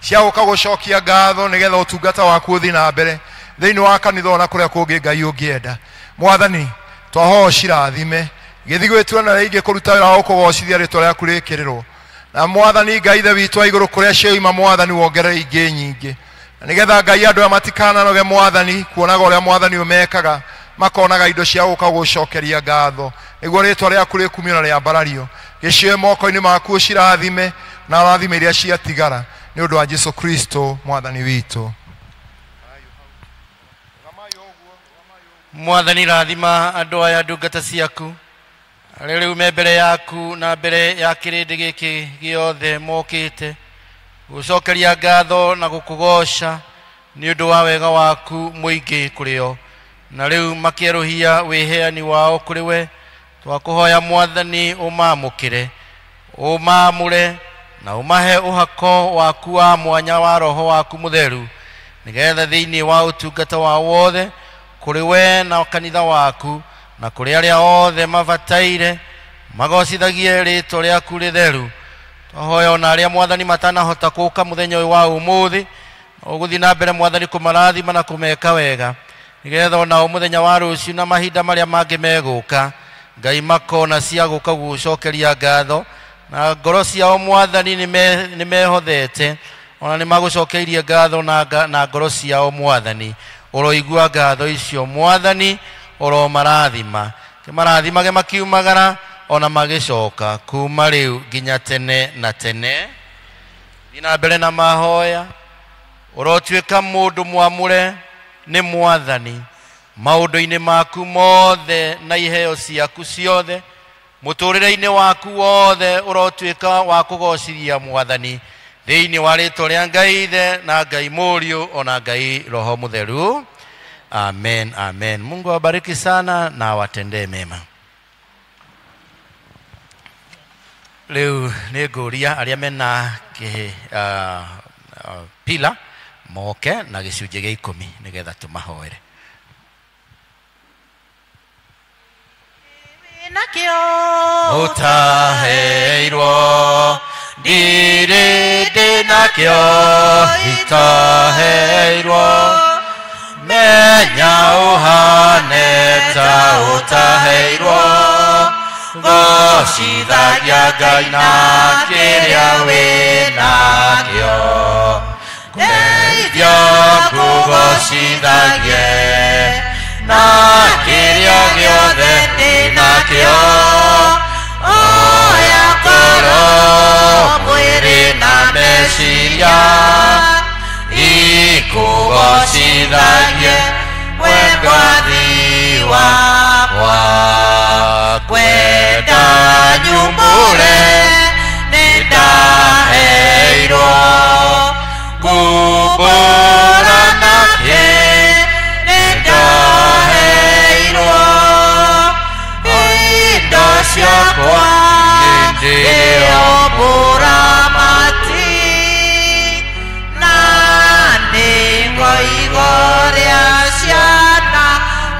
cia gũka gũcokia ngatho nĩgetha ũtungata waku ũthiĩ na mbere thĩinĩ wa kanitha ona kũrĩa kũngĩ Ngai ũngĩenda. Mwathani twahoya ũcirathime gĩthiĩ gwĩtua na rĩngĩ kũruta wĩra wa gũkũgocithia rĩtwa rĩaku rĩkĩrĩrwo. Na mwathani Ngai Ithe witũ wa igũrũ, kũrĩa cioima mwathani wongerere ingĩ nyingĩ, na nĩgetha Ngai andũ aya matikananoge mwathani kuonaga ũrĩa mwathani ũmekaga, makonaga indo cia gũka gũcokeria ngatho nĩguo rĩtwa rĩaku rĩkumio na rĩambarario. Gĩcioe moko-inĩ maku ũcirathime na ũrathime iria ciatigara nĩ ũndũ wa Jesu Kristo mwathani witũ. Mwathani rathima andũ aya ndungata ciaku arĩa rĩu me mbere yaku na mbere ya kĩrĩndĩ gĩkĩ gĩothe mokĩte gũcokeria ngatho na gũkũgoca nĩ ũndũ wa wega waku mũingĩ kũrĩ o, na rĩu makĩerũhia wĩheani wao kũrĩ we. Twakũhoya mwathani ũmaamũkĩre, ũmaamũre na ũmahe ũhako waku wa mwanya wa Roho waku Mũtheru, nĩgetha thĩinĩ wa ũtungata wao wothe kũrĩ we na kanitha waku na kũrĩ arĩa othe mabataire magocithagie rĩtwa rĩaku rĩtheru. Twahoya ona arĩa mwathani matanahota gũka mũthenya ũyũ wa ũmũthĩ, ũgũthiĩ na mbere mwathani kũmarathima na kũmeka wega, nĩgetha onao mũthenya wa rũciũ na mahinda marĩa mangĩ megũka Ngai makona cia gũka gũcokeria ngatho, na ngoro ciao mwathani nĩ mehothete ona nĩ magũcokeirie ngatho na ngoro ciao mwathani. Ũroigua ngatho icio mwathani, ũromarathima, kĩmarathimage makiumagara ona magĩcoka kuma rĩu nginya tene na tene. Thiĩ na mbere na mahoya. Ũrotuĩka mũndũ mwamũre nĩ mwathani maũndũ-inĩ maku mothe na iheo ciaku ciothe. Mũtũrĩre-inĩ waku wothe ũrotuĩka wa kũgocithia Mwathani thĩinĩ wa rĩtwa rĩa Ngai Ithe na Ngai Mũriũ ona Ngai Roho Mũtheru. Amen, amen. Mungu awabariki sana na awatendee mema. Rĩu nĩ ngũria arĩa mena pila moke na gĩcunjĩ gĩa 10 nĩgetha tũmahoere. Nakio Utaheirwo ndirĩ ndĩ nakĩo itaheirwo menya ũhane ta ũtaheirwo gocithagia Ngai na kĩrĩa wĩnakĩo ndeithio ngũgocithagie na kĩrĩa gĩothe ndĩnakĩo oya ngoro mwĩrĩ na meciria ikũgocithagie we Mwathi wakwa kwenda nyumbũre nĩndaheirwo ngumbũra nakĩ nĩndaheirwo indo ciakwa nĩndĩo mũramati na nĩngoigo rĩa ciana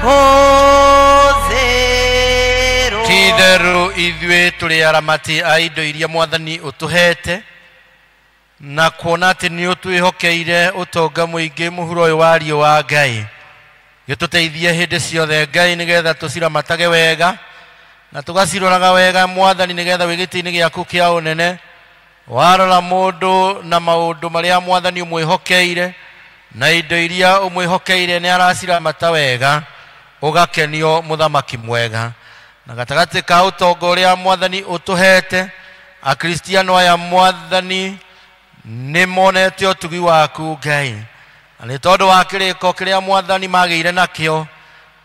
hũthĩrwo. Ti-itherũ ithuĩ tũrĩ aramati a indo iria Mwathani ũtũhete na kuona atĩ nĩ ũtwĩhokeire ũtonga mũingĩ mũhuro ũyũ wa riũ wa Ngai gĩtũteithie hĩndĩ ciothe Ngai nĩgetha tũciramatage wega na tũgaciroraga wega Mwathani nĩgetha wĩ gĩtĩ-inĩ gĩaku kĩa ũnene warora mũndũ na maũndũ marĩa Mwathani ũmwĩhokeire na indo iria ũmwĩhokeire nĩ araciramata wega ũgakenio mũthamaki mwega. Na gatagatĩ ka ũtonga ũrĩa Mwathani ũtũhete Akristiano aya Mwathani nĩ monete ũtugi waku Ngai na nĩ tondũ wa kĩrĩko kĩrĩa Mwathani magĩire nakĩo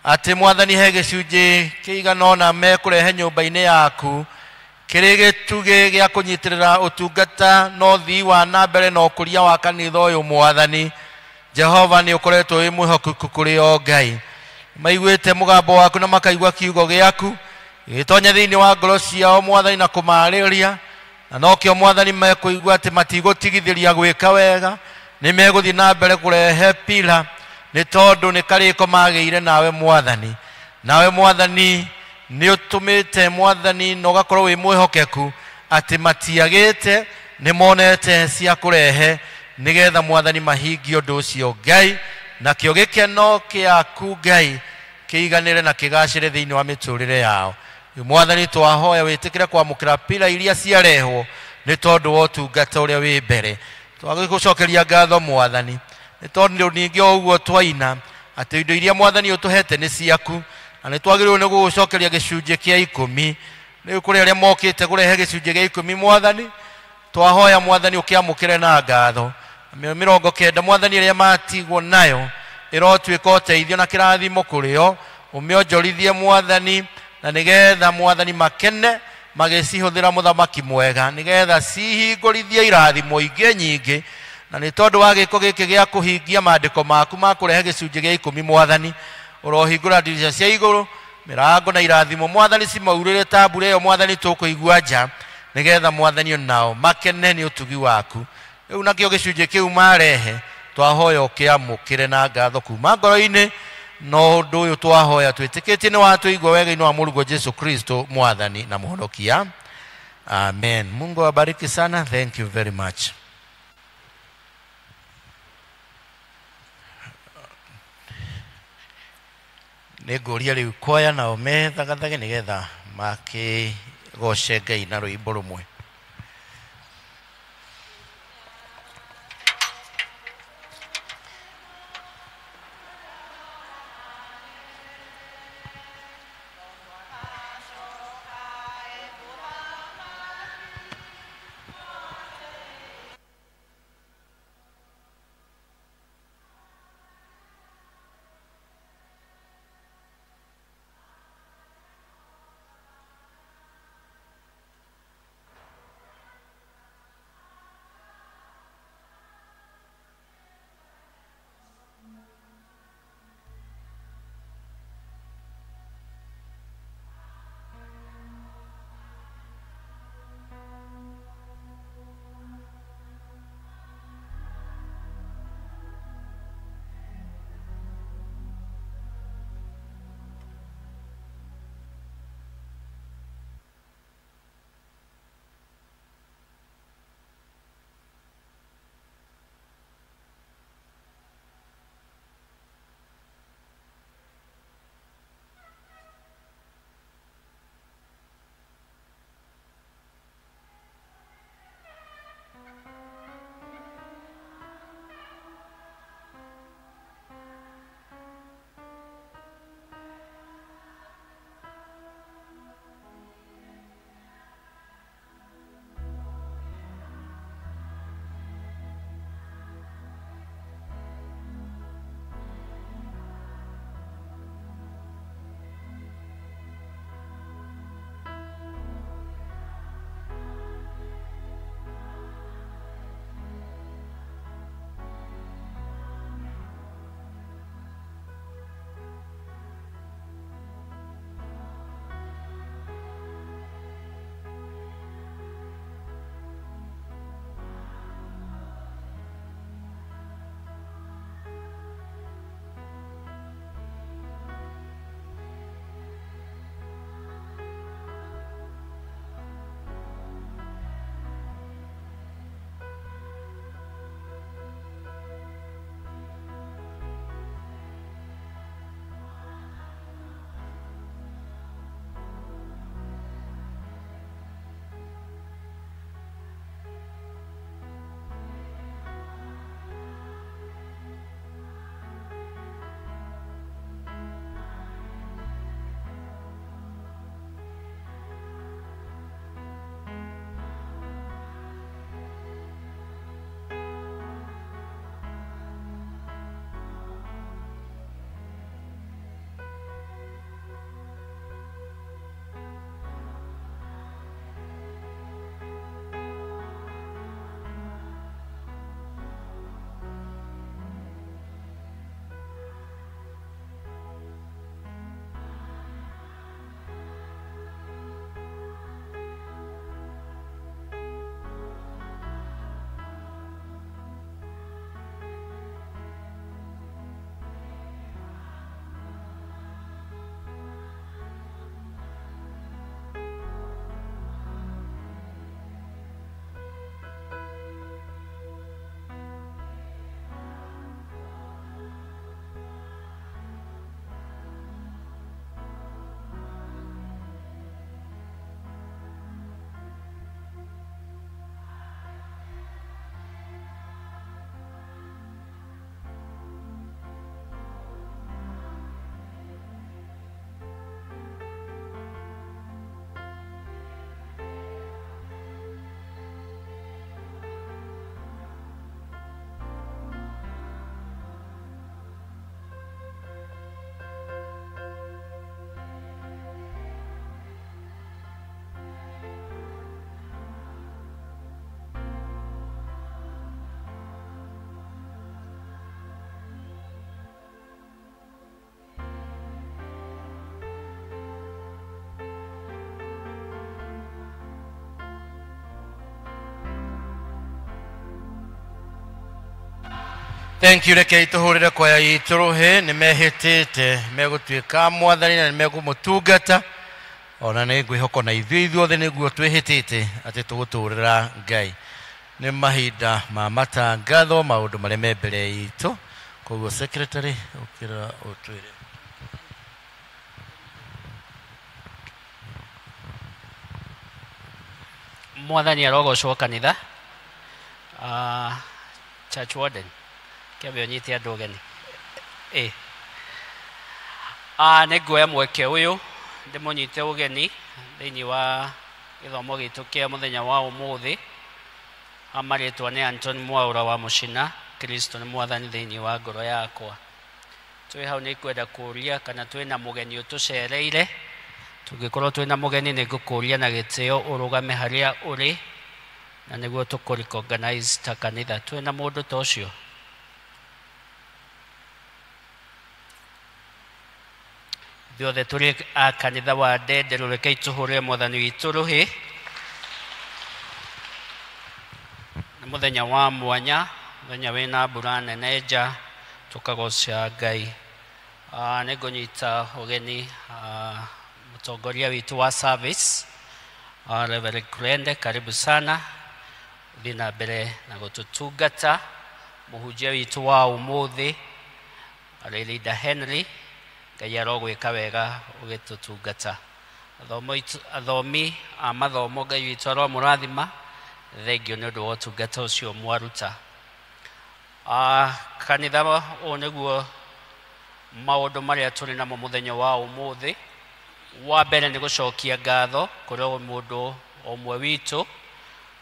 atĩ Mwathani he gĩcunjĩ kĩigana ũna mekũrehe nyũmba-inĩ yaku kĩrĩ gĩtugĩ gĩa kũnyitĩrĩra ũtungata na ũthii wa na mbere na ũkũria wa kanitha ũyũ Mwathani Jehova nĩ ũkoretwo wĩ mwĩhokeku kũrĩ o Ngai. Maiguĩte mũgambo waku na makaigua kiugo gĩaku gĩgĩtonya thĩinĩ wa ngoro ciao Mwathani na kũmaarĩria na nokĩo Mwathani mekũigua atĩ matigũtigithĩria gwĩka wega nĩ megũthiĩ na mbere kũrehe pila nĩ tondũ nĩ karĩko magĩire nawe Mwathani. Nawe Mwathani nĩ ũtũmĩte Mwathani na ũgakorwo wĩ mwĩhokeku atĩ matiagĩte nĩ monete cia kũrehe nĩgetha Mwathani mahingie ũndũ ũcio Ngai nakĩo gĩkeno kĩaku Ngai kĩiganĩre na kĩgacĩre thĩinĩ wa mĩtũrĩre yao. Mwathani twahoya wĩtĩkĩre kwamũkĩra pila iria ciarehwo nĩ tondũ wa ũtungata ũrĩa wĩ mbere. Twagĩgũcokeria ngatho Mwathani nĩ tondũ ningĩ o ũguo twaina atĩ indo iria Mwathani ũtũhete nĩ ciaku na nĩ twagĩrĩirwo nĩ gũgũcokeria gĩcunjĩ kĩa 10. Rĩu kũrĩ arĩa mokĩte kũrehe gĩcunjĩ gĩa 10 Mwathani twahoya Mwathani ũkĩamũkĩre na ngatho. 90 Mwathani ĩrĩa matigwo nayo ĩrotuĩka ũteithio na kĩrathimo kũrĩ o ũmĩonjorithie Mwathani na nĩgetha Mwathani makene magĩcihũthĩra mũthamaki mwega nĩgetha cihingũrithie irathimo ingĩ nyingĩ na nĩ tondũ wa gĩko gĩkĩ gĩa kũhingia maandĩko maku ma kũrehe gĩcunjĩ gĩa 10 Mwathani ũrohingũra ndirica cia igũrũ mĩrango na irathimo Mwathani cimaurĩre ta mbura ĩyo Mwathani tũkũigua nja nĩgetha Mwathani onao makene nĩ ũtugi waku. Rĩu nakĩo gĩcunjĩ kĩu marehe twahoya ũkĩamũkĩre na ngatho kuma ngoro-inĩ no ũndũ ũyũ twahoya twĩtĩkĩtie nĩ watũigua wega-inĩ wa Mũrũguo Jesu Kristo Mwathani na Mũhonokia. Amen. Mungu awabariki sana. Thank you very much. Nĩ ngũria rĩu kwaya nao methagathage nĩgetha makĩgoce Ngai na rwĩmbo rũmwe. Thank you. Rekei tũhũrĩre kwaya itũ rũhĩ. Nĩ mehĩtĩte megũtuĩka mwathani na nĩ megũmũtungata. Ona nĩ ngwĩhoka na ithuĩ ithuothe nĩguo twĩhĩtĩte atĩ tũgũtũrĩra Ngai. Nĩ mahinda ma matangatho, maũndũ marĩa me mbere itũ. Koguo secretary, ũkĩra ũtwĩre. Mwathani arogocwo kanitha. Church warden, kĩambe ũnyite andũ ũgeni. Nĩ nguoya mweke ũyũ ndĩmũnyite ũgeni thĩinĩ wa gĩthomo gitũ kĩa mũthenya wa ũmũthĩ. Amarĩtwa nĩ Anton Mwaura wa Mũcina. Kristo nĩ mwathani thĩinĩ wa ngoro yakwa. Twĩ hau nĩ ngwenda kũũria kana twĩna mũgeni ũtũcereire. Tũngĩkorwo twĩna mũgeni nĩ ngũkũũria na gĩtĩo ũrũgame harĩa ũrĩ na nĩguo tũkũ recognize ta kanitha. Twĩna mũndũ ta ũcio? Ithuothe tũrĩ a kanitha wa Ndenderũ, rekei tũhũrĩre mwathani witũ rũhĩ. Nĩ mũthenya wa mwanya, mũthenya wĩna mbura nene nja, tũkagoca Ngai. Nĩ ngũnyita ũgeni mũtongoria witũ wa service, Reverend Kurende, karibu sana. Ũthiĩ na mbere na gũtũtungata. Mũhunjia witũ wa ũmũthĩ, Leader Henry, Ngai arogwĩka wega ũgĩtũtungata. Athomi a mathomo, Ngai witũ aromũrathima. Thengio nĩ ũndũ wa ũtungata ũcio mwaruta. Kanitha, ũũ nĩguo maũndũ marĩa tũrĩ namo mũthenya wa ũmũthĩ. Wa mbere nĩ gũcokia ngatho kũrĩ o mũndũ ũmwe witũ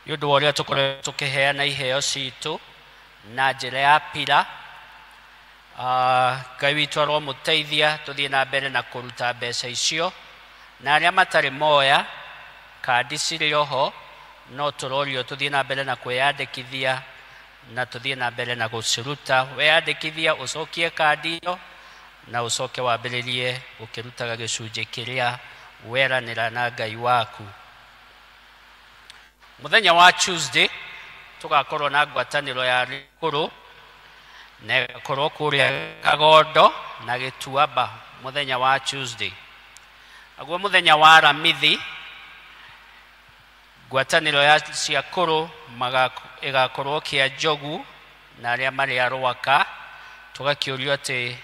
nĩ ũndũ wa ũrĩa tũkoretwo tũkĩheana iheo citũ na njĩra ya pira. Ngai witũ aromũteithia tũthiĩ na mbere na kũruta mbeca icio, na arĩa matarĩ moya kandi cirĩ oho, no tũrorio tũthiĩ na mbere na kwĩyandĩkithia na tũthiĩ na mbere na gũciruta. Weyandĩkithia ũcokie kandi ĩyo na ũcoke wambĩrĩrie gũkĩrutaga gĩcunjĩ kĩrĩa weranĩra na Ngai waku. Mũthenya wa Tuesday tũgakorwo na ngwatanĩro ya rĩkũrũ na ĩgakorwo kũrĩa Kagondo na Gĩtuamba mũthenya wa Tuesday. Naguo mũthenya wa Aramithi ngwatanĩro ya ciakũrũ ĩgakorwo kĩa Njogu na arĩa marĩ a Rwaka. Tũgakĩũrio atĩ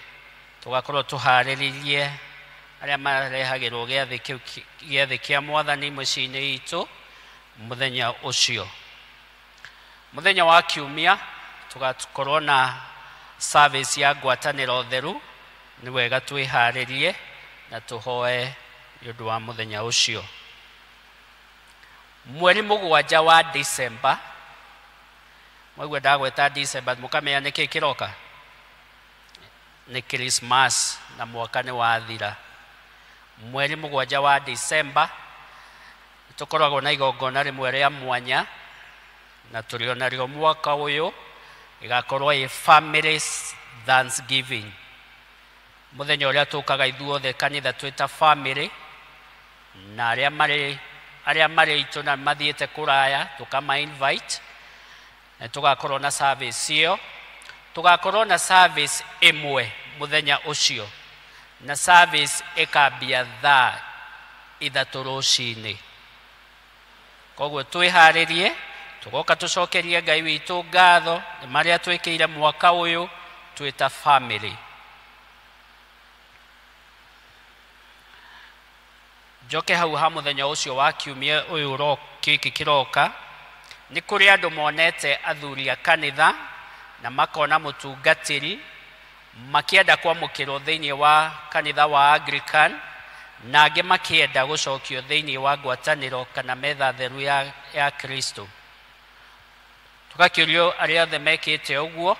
tũgakorwo tũharĩrĩrie arĩa marehagĩrwo gĩathĩ kĩu gĩathĩ kĩa mwathani mũciĩ-inĩ itũ mũthenya ũcio. Mũthenya wa Kiumia tũgakorwo na service ya ngwatanĩro theru. Nĩ wega twĩharĩrie na tũhoe nĩ ũndũ wa mũthenya ũcio. Mweri 7 wa December, mwaigua ndagweta December mũkamenya nĩkĩ kĩroka? Nĩ Christmas na mwaka nĩ wathira. Mweri 7 wa December tũkoragwo na igongona rĩmwe rĩa mwanya na tũrĩ onarĩo mwaka ũyũ, ĩgakorwo ĩ family thanksgiving. Mũthenya ũrĩa tũkaga ithuothe kanitha twĩ ta family na arĩa marĩ itũ na mathiĩte kũraya tũkama invite, na tũgakorwo na service ĩyo. Tũgakorwo na service ĩmwe mũthenya ũcio, na service ĩkambia thaa 3 rũcinĩ. Koguo twĩharĩrie tũgoka tũcokerie Ngai witũ ngatho nĩ marĩa twĩkĩire mwaka ũyũ twĩ ta family. Njoke hau ha mũthenya ũcio wa Kiumia ũyũ gĩkĩ kĩroka, nĩ kũrĩ andũ monete athuri a kanitha na makona mũtungatĩri makĩenda kwamũkĩrwo thĩinĩ wa kanitha wa Anglican, na angĩ makĩenda gũcokio thĩinĩ wa ngwatanĩro kana metha theru ya Kristo. Tũgakĩũrio arĩa othe mekĩte ũguo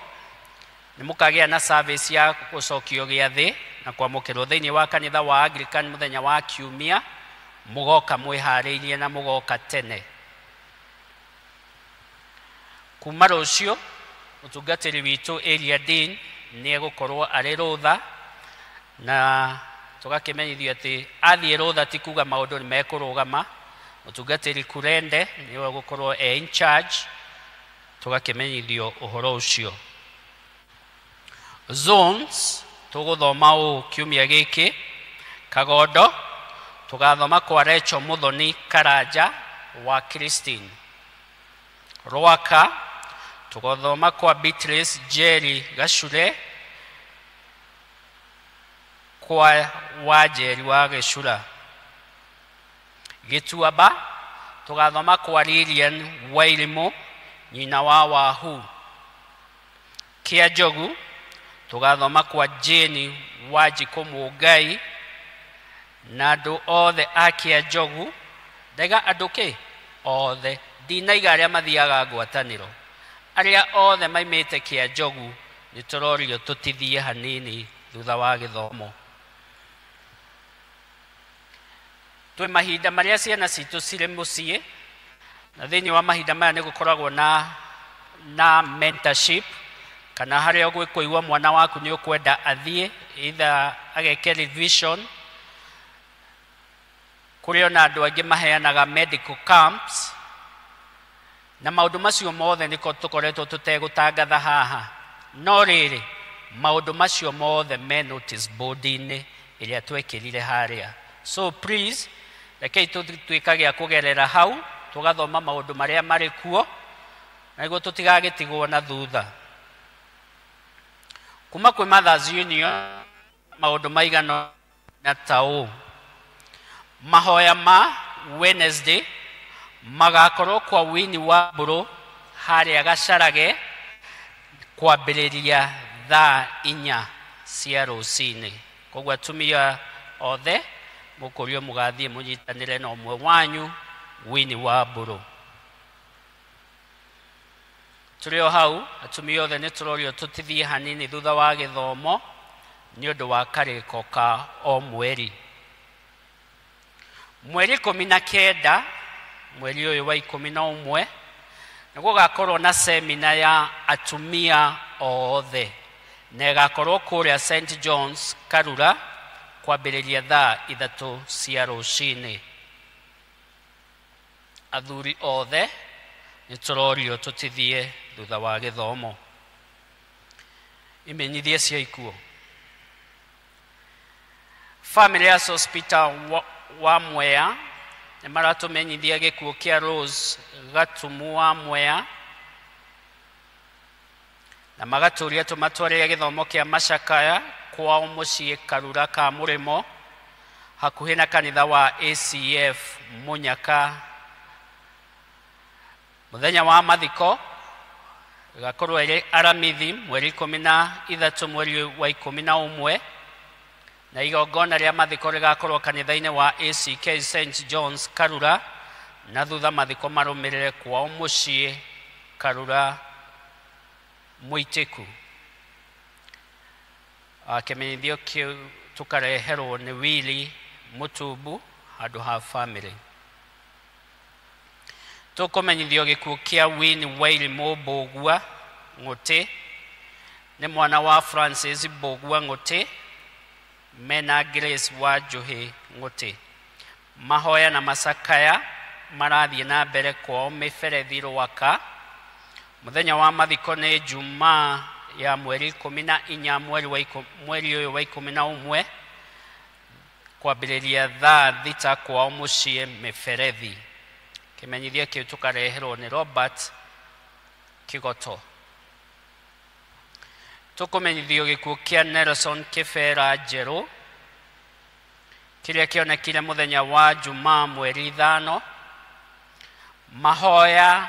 nĩ mũkagĩa na service ya gũcokio gĩathĩ na kwamũkĩrwo thĩinĩ wa kanitha wa Anglican mũthenya wa Kiumia, mũgoka mwĩharĩirie na mũgoka tene. Kuma rũciũ mũtungatĩri witũ Area Dean nĩ egũkorwo arĩ rũtha, na tũgakĩmenyithio atĩ athiĩ rũtha ti kuga maũndũ nĩ mekũrũgama. Mũtungatĩri Kurende nĩwe ũgũkorwo e in charge, tũgakĩmenyithio ũhoro ũcio. Zones tũgũthoma ũũ kiumia gĩkĩ. Kagondo tũgathoma kwa Recho Muthoni Karanja wa Christine. Rwaka tũgathoma kwa Beatrice Jerry Gacure kwa Wanjeri wa Gĩcura. Gĩtuamba tũgathoma kwa Lilian Wairimu nyina wa Wahu. Kĩa Njogu tũgathoma kwa Jane Wanjikũ Mũngai na andũ othe a Kĩa Njogu. Ndaiga andũ kĩ othe, ndinaiga arĩa mathiaga ngwatanĩro, arĩa othe maimĩte Kĩa Njogu nĩ tũrorio tũtithie hanini thutha wa gĩthomo. Twĩ mahinda marĩa ciana citũ cirĩ mũciĩ, na thĩinĩ wa mahinda maya nĩ gũkoragwo na mentorship, kana harĩa ũgũkũigua mwana waku nĩ ũkwenda athiĩ either ageke revision. Kũrĩ ona andũ angĩ maheanaga medical camps, na maũndũ macio mothe nĩko tũkoretwo tũtegũtangatha haha. No rĩrĩ, maũndũ macio mothe me notice board-inĩ ĩrĩa twekĩrire harĩa. So please, rekei tũtuĩkage a kũgerera hau tũgathoma maũndũ marĩa marĩ kuo, na nĩguo tũtigagĩtigwo na thutha. Kuma kwĩ Mothers Union maũndũ maigana na ta ũũ: mahoya ma Wednesday magakorwo kwa Winnie wa Mbũrũ harĩa Gacarage kwambĩrĩria thaa 4 cia rũcinĩ. Koguo atumia othe mũkũrio mũgathiĩ mũnyitanĩre na ũmwe wanyu Winnie wa Mbũrũ. Tũrĩ o hau atumia othe nĩ tũrorio tũtithie hanini thutha wa gĩthomo nĩ ũndũ wa karĩko ka o mweri. Mweri 19, mweri ũyũ wa 11, nĩ gũgakorwo na semina ya atumia othe, na ĩgakorwo kũrĩa St John's Karura kwambĩrĩria thaa 3 cia rũcinĩ. Athuri othe nĩ tũrorio tũtithie thutha wa gĩthomo. Imenyithie cia ikuũ. Family ya Sospita wa Mwea nĩ maratũmenyithia gĩkuũ kĩa Rose Gatumu wa Mwea, na magatũria tũmatwarĩre gĩthomo kĩa macakaya kwao mũciĩ Karura ka Mũrĩmo hakuhĩ na kanitha wa ACF Mũnyaka. Mũthenya wa mathiko ĩgakorwo ĩrĩ Aramithi mweri 13 mweri wa 11, na igongona rĩa mathiko rĩgakorwo kanitha-inĩ wa ACK St John's Karura, na thutha mathiko marũmĩrĩre kwao mũciĩ Karura Mũitĩku. Kĩmenyithio kĩu tũkareherwo nĩ Willy Mũtumbu handũ ha family. Tũkũmenyithio gĩkuũ kĩa Winnie Wairimu Mbũgua Ngũtĩ, nĩ mwana wa Francis Mbũgua Ngũtĩ mena Grace wa Njuhi Ngũtĩ. Mahoya na macakaya marathiĩ na mbere kwao mĩberethi Rwaka. Mũthenya wa mathiko nĩ Jumaa ya mweri 14 mweri ũyũ wa 11 kwambĩrĩria thaa 6 kwao mũciĩ mĩberethi. Kĩmenyithia kĩu tũkareherwo nĩ Robert Kigoto. Tũkũmenyithio gĩkuũ kĩa Nelson Kĩbera Njerũ kĩrĩa kĩonekire mũthenya wa Jumaa mweri 5. Mahoya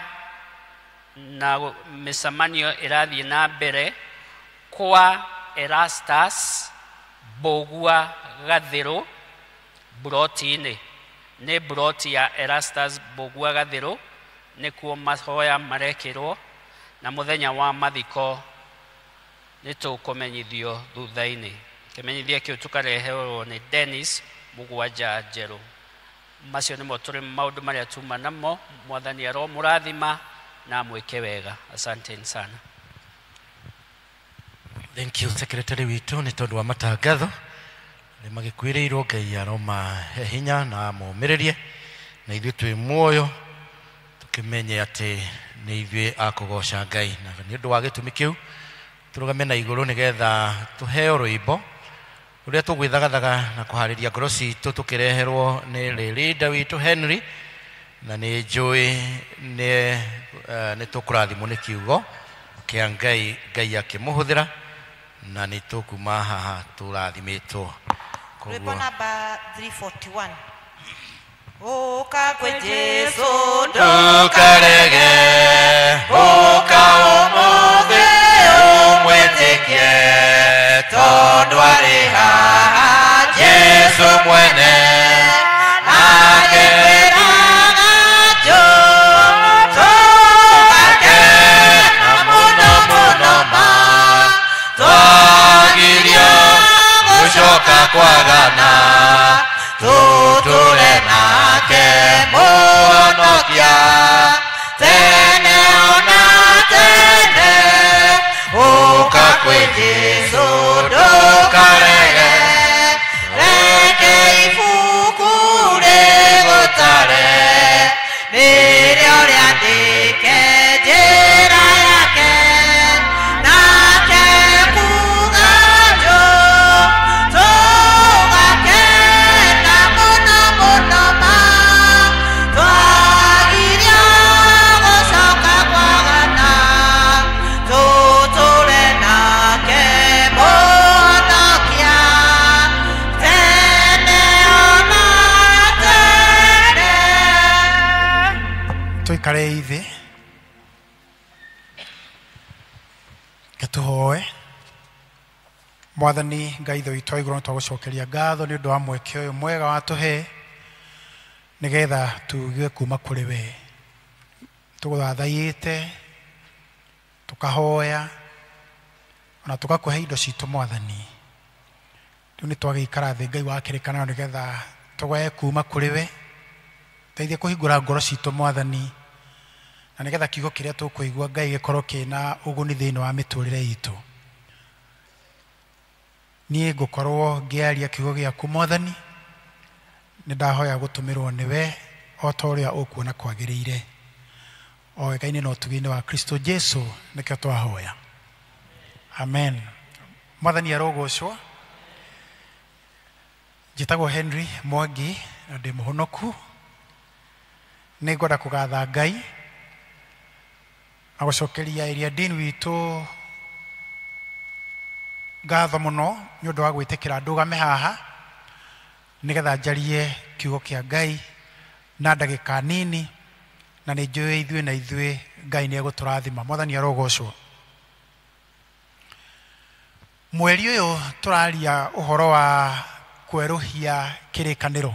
na mĩcemanio ĩrathiĩ na mbere kwa Erastus Mbũgua Gathĩrũ Buroti-inĩ. Nĩ buroti ya Erastus Mbũgua Gathĩrũ nĩkuo mahoya marekĩrwo, na mũthenya wa mathiko nĩ tũkũmenyithio thutha-inĩ. Kĩmenyithia kĩu tũkareherwo nĩ Dennis Mũgwanja Njerũ. Macio nĩmo tũrĩ maũndũ marĩa tuma namo. Mwathani aromũrathima na amwĩke wega. Asanteni sana. Thank you secretary witũ nĩ tondũ wa matangatho. Nĩ magĩkwĩrĩirwo Ngai aromahe hinya na amomĩrĩrie, na ithuĩ twĩ muoyo tũkĩmenye atĩ nĩ ithuĩ a kũgoca Ngai, na nĩ ũndũ wa gĩtũmi kĩu Tũrũgame na igũrũ nĩgetha tũheo rwĩmbo rũrĩa tũgwĩthagathaga na kũharĩria ngoro citũ tũkĩreherwo nĩ leader witũ Henry, na nĩ njũĩ nĩ tũkũrathimwo nĩ kiugo kĩa Ngai, Ngai akĩmũhũthĩra, na nĩ tũkuma haha tũrathimĩtwo. Rwĩmbo namba 341. Ũka kwĩ Jesũ ndũkarege, ũka ũmũthĩ ũmwĩtĩkie, tondũ arĩ haha Jesũ mwene, akĩraga tũgake na mũno mũno ma twagirio gũcoka kwagana, tũtũre nake Mũhonokia tene ona tene. Ũka kwĩ Jesũ ndũkarege, reke ibuku rĩgũtare, nĩrĩo rĩandĩke njĩra yake, nake kuga tũgakena mũno mũno ma twagirio gũcoka kwagana, tũtũre nake Mũhonokia tene ona tene. Tũikare thĩ tũhoe. Mwathani Ngai Ithe witũ wa igũrũ, nĩtwagũcokeria ngatho nĩ ũndũ wa mweke ũyũ mwega watũhe nĩgetha tuigue kuma kũrĩ we. Tũgũthathaiĩte, tũkahoya ona tũgakũhe indo citũ Mwathani. Rĩu nĩtwagĩikara thĩ Ngai wa kĩrĩkanĩro nĩgetha tũgae kuma kũrĩ we. Teithia kũhingũra ngoro citũ Mwathani, na nĩgetha kiugo kĩrĩa tũkũigua Ngai gĩkorwo kĩna ũguni thĩinĩ wa mĩtũrĩre itũ. Niĩ ngũkorwo ngĩaria kiugo gĩaku Mwathani, nĩ ndahoya gũtũmĩrwo nĩwe o ta ũrĩa ũkuona kwagĩrĩire, o wega-inĩ na ũtugi-inĩ wa Kristo Jesu nĩkĩo twahoya, amen. Mwathani arogocwo. Njĩtagwo Henry Mwangi na ndĩ mũhonoku. Nĩ ngwenda kũgatha Ngai na gũcokeria area dean witũ ngatho mũno nĩ ũndũ wa gwĩtĩkĩra ndũgame haha nĩgetha njarie kiugo kĩa Ngai na ndagĩka nini, na nĩ njũĩ ithuĩ na ithuĩ Ngai nĩ egũtũrathima. Mwathani arogocwo. Mweri ũyũ tũraria ũhoro wa kwerũhia kĩrĩkanĩro,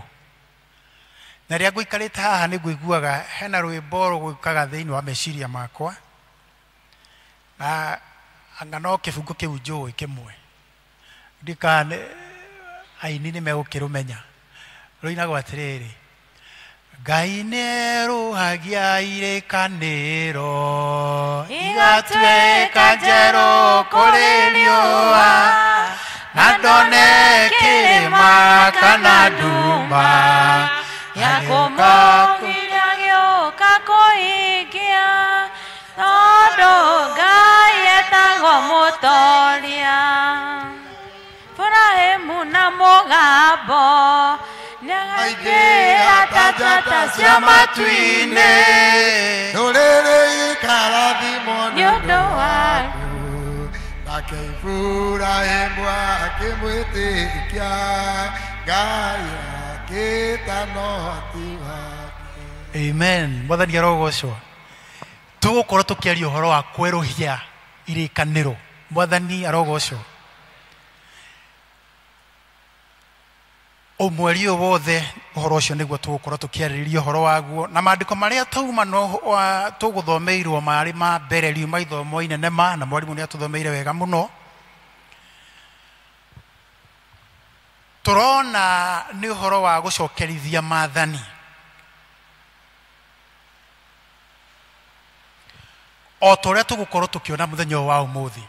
na rĩrĩa ngũikarĩte haha nĩ ngũiguaga hena rwĩmbo rũgũkaga thĩinĩ wa meciria makwa, na anga no kĩbungo kĩu njũĩ kĩmwe, ndikana aini nĩ megũkĩrũmenya. Rũinagwo atĩrĩrĩ: Ngai nĩerũhagia irĩkanĩro igatuĩka njerũ kũrĩ riũa, na ndone kĩrĩma kana nduma ya kũmũgiria gĩũka kũhingia, tondũ Ngai etagwo mũtoria. Ibrahimu na mũgambo nĩagathĩra ta njata cia matu-inĩ, ndũrĩrĩ ikarathimwo nĩ ũndũ waku. Nake Iburahĩmu akĩmwĩtĩkia Ngai akĩĩtana ũhoti wake. Amen. Mwathani arogocwo. Tũgũkorwo tũkĩaria ũhoro wa kwerũhia irĩkanĩro. Mwathani arogocwo. O mweri ũyũ wothe ũhoro ũcio nĩguo tũgũkorwo tũkĩarĩrĩria ũhoro waguo, na maandĩko marĩa tauma no tũgũthomeirwo marĩ ma mbere riuma ithomo inene ma, na mwarimũ nĩ atũthomeire wega mũno. Tũrona nĩ ũhoro wa gũcokerithia maathani. O ta ũrĩa tũgũkorwo tũkĩona mũthenya ũyũ wa ũmũthĩ,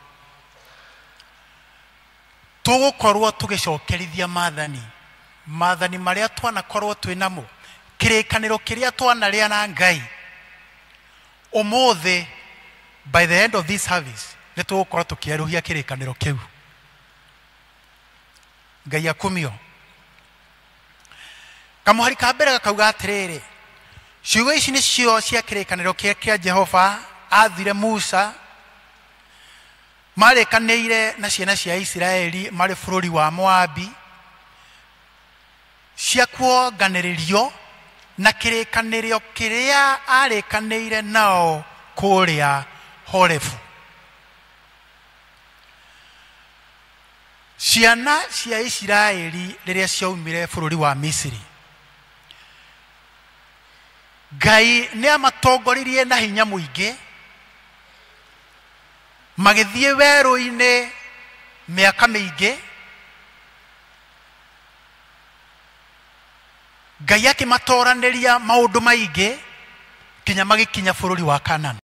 tũgũkorwo tũgĩcokerithia maathani, maathani marĩa twanakorwo twĩ namo, kĩrĩkanĩro kĩrĩa twanarĩa na Ngai. Ũmũthĩ by the end of this service nĩ tũgũkorwo tũkĩerũhia kĩrĩkanĩro kĩu. Ngai akumio. Kamũhari ka mbere gakauga atĩrĩrĩ, ciugo ici nĩcio cia kĩrĩkanĩro kĩa Jehova aathire Musa marĩkanĩire na ciana cia Isiraeli marĩ bũrũri wa Moabi, cia kuonganĩrĩrio na kĩrĩkanĩro kĩrĩa arĩkanĩire nao kũrĩa Horebu. Ciana cia Isiraeli rĩrĩa ciaumire bũrũri wa Misiri, Ngai nĩ amatongoririe na hinya mũingĩ, magĩthiĩ werũ-inĩ mĩaka mĩingĩ. Ngai akĩmatoranĩria maũndũ maingĩ nginya magĩkinya bũrũri wa Kanani.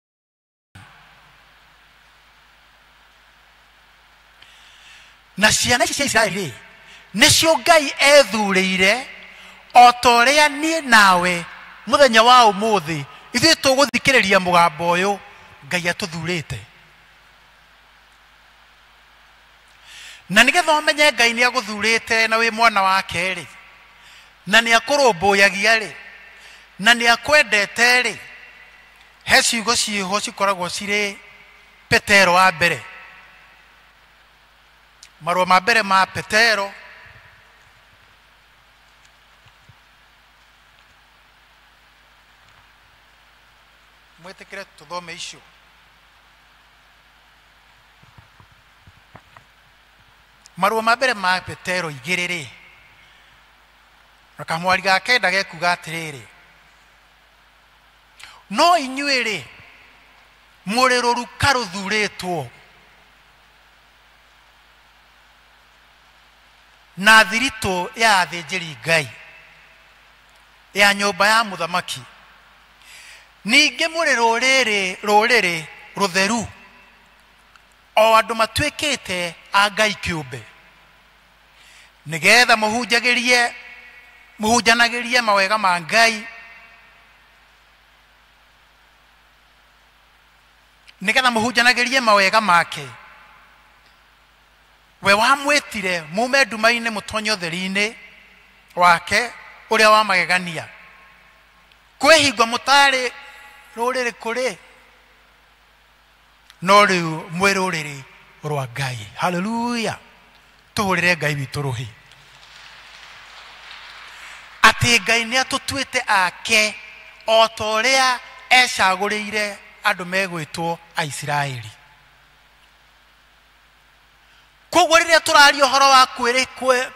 Na ciana ici cia Isiraeli nĩcio Ngai ethurĩire o ta ũrĩa niĩ nawe mũthenya wa ũmũthĩ ithuĩ tũgũthikĩrĩria mũgambo ũyũ Ngai atũthurĩte. Na nĩgetha ũmenye Ngai nĩ agũthurĩte na wĩ mwana wake rĩ, na nĩ akũrũmbũyagia rĩ, na nĩ akwendete rĩ, he ciugo ciĩho cikoragwo cirĩ Petero wa mbere, marũa ma mbere ma Petero mwĩtĩkĩre tũthome icio. Marũa ma mbere ma Petero 2 rĩ, na kamwari ga kenda gekuga atĩrĩrĩ, no inyuĩ rĩ mũrĩ rũruka rũthurĩtwo na thiritũ ya athĩnjĩri Ngai ya nyũmba ya mũthamaki, ningĩ mũrĩ rũrĩrĩ rũtheru, o andũ matuĩkĩte a Ngai kĩũmbe, nĩgetha mũhunjanagĩrie mawega ma Ngai, nĩgetha mũhunjanagĩrie mawega make. We wamwĩtire mume nduma-inĩ mũtonye ũtheri-inĩ wake ũrĩa wa magegania. Kwĩhingwo mũtarĩ rũrĩrĩ kũrĩ, no rĩu mwĩ rũrĩrĩ rwa Ngai. Haleluya! Tũhũrĩre Ngai witũ rũhĩ atĩ Ngai nĩ atũtuĩte ake o ta ũrĩa ecagũrĩire andũ megwĩtwo Aisiraeli. Koguo rĩrĩa tũraria ũhoro wa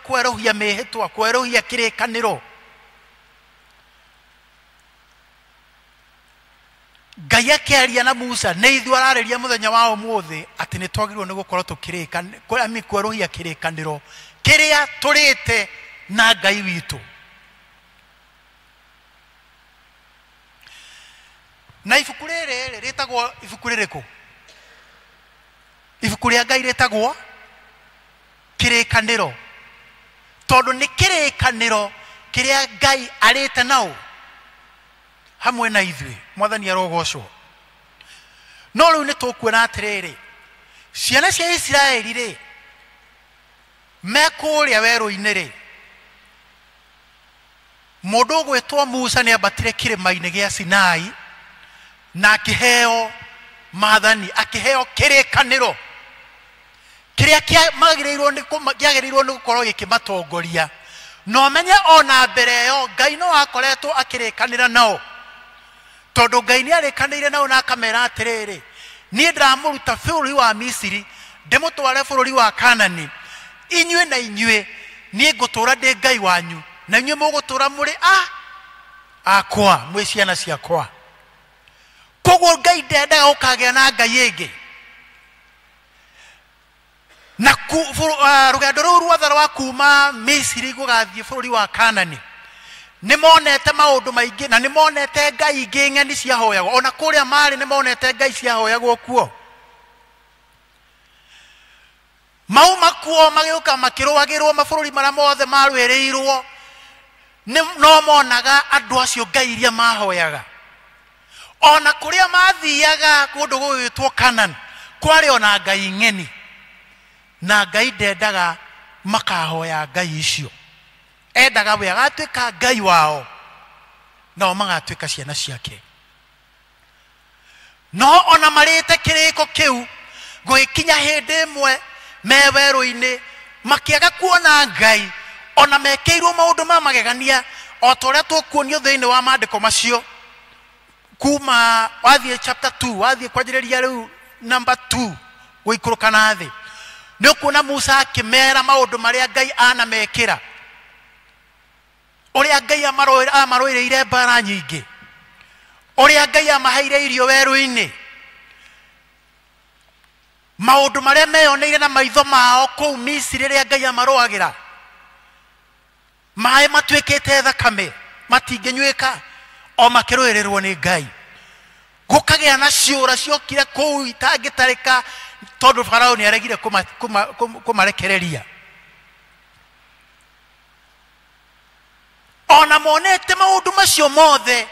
kwerũhia mĩhĩtwa, kwerũhia kĩrĩkanĩro, Ngai akĩaria na Musa nĩ ithuĩ ararĩria mũthenya wa ũmũthĩ atĩ nĩ twagĩrĩirwo nĩ gũkorwo kwerũhia kĩrĩkanĩro kĩrĩa tũrĩte na Ngai witũ. Na ibuku rĩrĩ rĩtagwo ibuku rĩrĩkũ? Ibuku rĩa Ngai rĩtagwo kĩrĩkanĩro, tondũ nĩ kĩrĩkanĩro kĩrĩa Ngai arĩte nao hamwe na ithuĩ. Mwathani arogocwo. No rĩu nĩ tũkuona atĩrĩrĩ, ciana cia Isiraeli rĩ me kũrĩa werũ-inĩ rĩ, mũndũ ũgwĩtwo Musa nĩ ambatire kĩrĩma-inĩ gĩa Sinai na akĩheo maathani, akĩheo kĩrĩkanĩro kĩrĩa kĩagĩrĩirwo nĩ gũkorwo gĩkĩmatongoria. Na ũmenye ona mbere ĩyo Ngai no akoretwo akĩrĩkanĩra nao, tondũ Ngai nĩ arĩkanĩire nao na akamera atĩrĩrĩ, niĩ ndĩramũruta bũrũri wa Misiri ndĩmũtware bũrũri wa Kanani, inyuĩ na inyuĩ niĩ ngũtũũra ndĩ Ngai wanyu na inyuĩ mũgũtũũra mũrĩ akwa, mwĩ ciana ciakwa. Koguo Ngai ndendaga gũkagĩa na Ngai ĩngĩ. Na rũgendo rũu ruothe rwa kuma Misiri gũgathiĩ bũrũri wa Kanani nĩ monete maũndũ maingĩ, na nĩ monete ngai ingĩ ng'eni ciahoyagwo. Ona kũrĩa marĩ nĩ monete ngai ciahoyagwo kuo. Mauma kuo magĩũka makĩrũagĩrwo mabũrũri marĩa mothe marũĩrĩirwo, no monaga andũ acio ngai iria mahoyaga. Ona kũrĩa mathiaga kũndũ gũgwĩtwo Kanani, Kwarĩ ona ngai ng'eni, na Ngai ndendaga makahoya ngai icio. Endaga we agatuĩka Ngai wao, nao magatuĩka ciana ciake. No ona marĩte kĩrĩko kĩu, gũgĩkinya hĩndĩ ĩmwe me werũ-inĩ makĩaga kuona Ngai, ona mekĩirwo maũndũ ma magegania o ta ũrĩa tũkuonio thĩinĩ wa maandĩko macio. Kuma wathiĩ chapter 2, wathiĩ kwanjĩrĩria rĩu number 2 gũikũrũka na thĩ, nĩ ũkuona Musa akĩmera maũndũ marĩa Ngai anamekĩra, ũrĩa Ngai amarũĩrĩire mbara nyingĩ, ũrĩa Ngai amaheire irio werũ-inĩ, maũndũ marĩa meyoneire na maitho mao kũu Misiri rĩrĩa Ngai amarũagĩra. Maĩ matuĩkĩte thakame, matingĩnyuĩka, o makĩrũĩrĩrwo nĩ Ngai. Gũkagĩa na ciũra ciokire kũu itangĩtarĩka, tondũ Farao nĩ aregire kũmarekereria. Ona monete maũndũ macio mothe,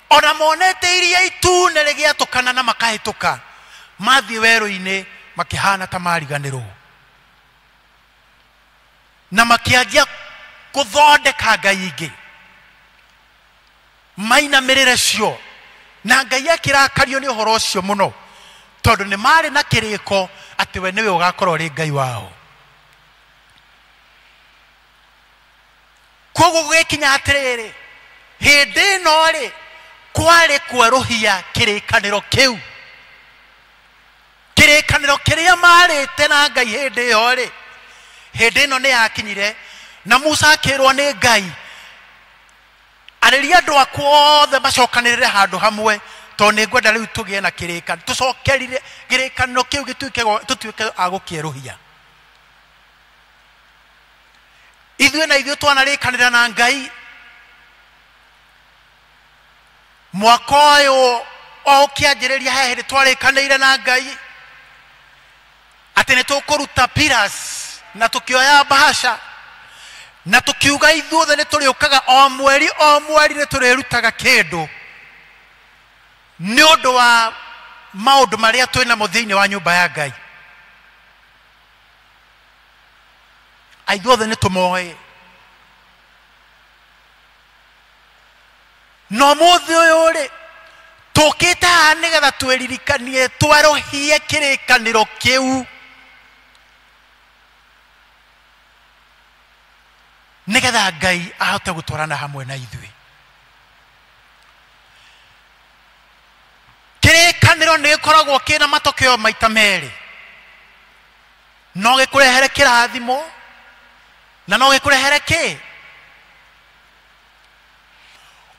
ona monete iria itune rĩgĩatũkana na makahĩtũka, mathiĩ werũ-inĩ makĩhana ta mariganĩrwo, na makĩanjia gũthondeka ngai ingĩ mainamĩrĩre cio. Na Ngai akĩrakario nĩ ũhoro ũcio mũno, tondũ nĩ marĩ na kĩrĩko atĩ we nĩwe ũgakorwo ũrĩ Ngai wao. Koguo gũgĩkinya atĩrĩrĩ, hĩndĩ ĩno rĩ, kwarĩ kwerũhia kĩrĩkanĩro kĩu. Kĩrĩkanĩro kĩrĩa marĩte na Ngai hĩndĩ ĩyo rĩ, hĩndĩ ĩno nĩ yakinyire, na Musa akĩrwo nĩ Ngai, arĩria andũ akwa othe macokanĩrĩre handũ hamwe, tondũ nĩ ngwenda rĩu tũgĩe na kĩrĩkanĩro, tũcokerire kĩrĩkanĩro kĩu tũtuĩke a gũkĩerũhia. Ithuĩ na ithuĩ twanarĩkanĩra na Ngai mwaka ũyũ o ũkĩanjĩrĩria, he hĩndĩ twarĩkanĩire na Ngai atĩ nĩ tũkũruta pillars na tũkĩoya bahasha, na tũkiuga ithuothe nĩ tũrĩũkaga o mweri o mweri nĩ tũrĩrutaga kĩndũ nĩ ũndũ wa maũndũ marĩa twĩ namo thĩinĩ wa nyũmba ya Ngai. Aithuothe nĩ tũmoĩ. No mũthĩ ũyũ rĩ, tũkĩte haha nĩgetha twĩririkanie twerũhie kĩrĩkanĩro kĩu, nĩgetha Ngai ahote gũtwarana hamwe na ithuĩ. Kĩrĩkanĩro nĩ gĩkoragwo kĩna matokeo maita merĩ, no gĩkũrehere kĩrathimo na no gĩkũrehere kĩ.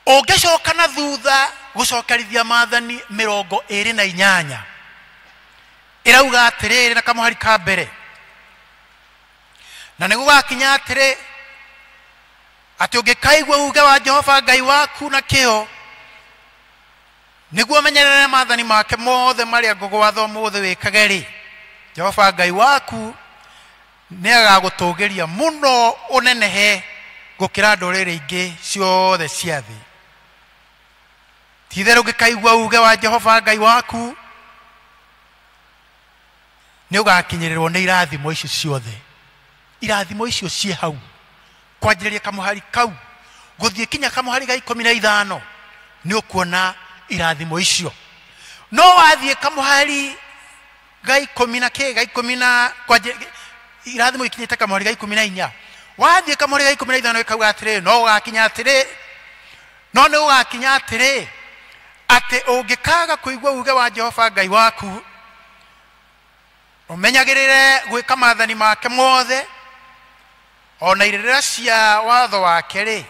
Ũngĩcoka na thutha gũcokerithia maathani 28, ĩrauga atĩrĩrĩ na kamũhari ka mbere, na nĩgũgakinya atĩrĩ atĩ ũngĩkaigua uuge wa Jehova Ngai waku na kĩo, nĩguo ũmenyerere maathani make mothe marĩa ngũgwatha ũmũthĩ wĩkage rĩ, Jehova Ngai waku nĩagagũtũgĩria mũno ũnenehe gũkĩra ndũrĩrĩ ingĩ ciothe cia thĩ. Ti-itherũ ũngĩkaigua uuge wa Jehova Ngai waku, nĩ ũgakinyĩrĩrwo nĩ irathimo icio ciothe. Irathimo icio ciĩ hau, kwanjĩrĩria kamũhari kau gũthiĩ kinya kamũhari ga 15, nĩ ũkuona irathimo icio. No wathiĩ kamũhari ga ikũmi na kĩ, ga ikũmi na kwanjĩrĩria irathimo ikinyĩte kamũhari ga 14, wathiĩ kamũhari ga 15 ĩkauga atĩrĩ, no ũgakinya atĩrĩ, no nĩ ũgakinya atĩrĩ atĩ ũngĩkaga kũigua uuge wa Jehova Ngai waku, ũmenyagĩrĩre gwĩka maathani make mothe ona irĩra cia watho wake rĩ,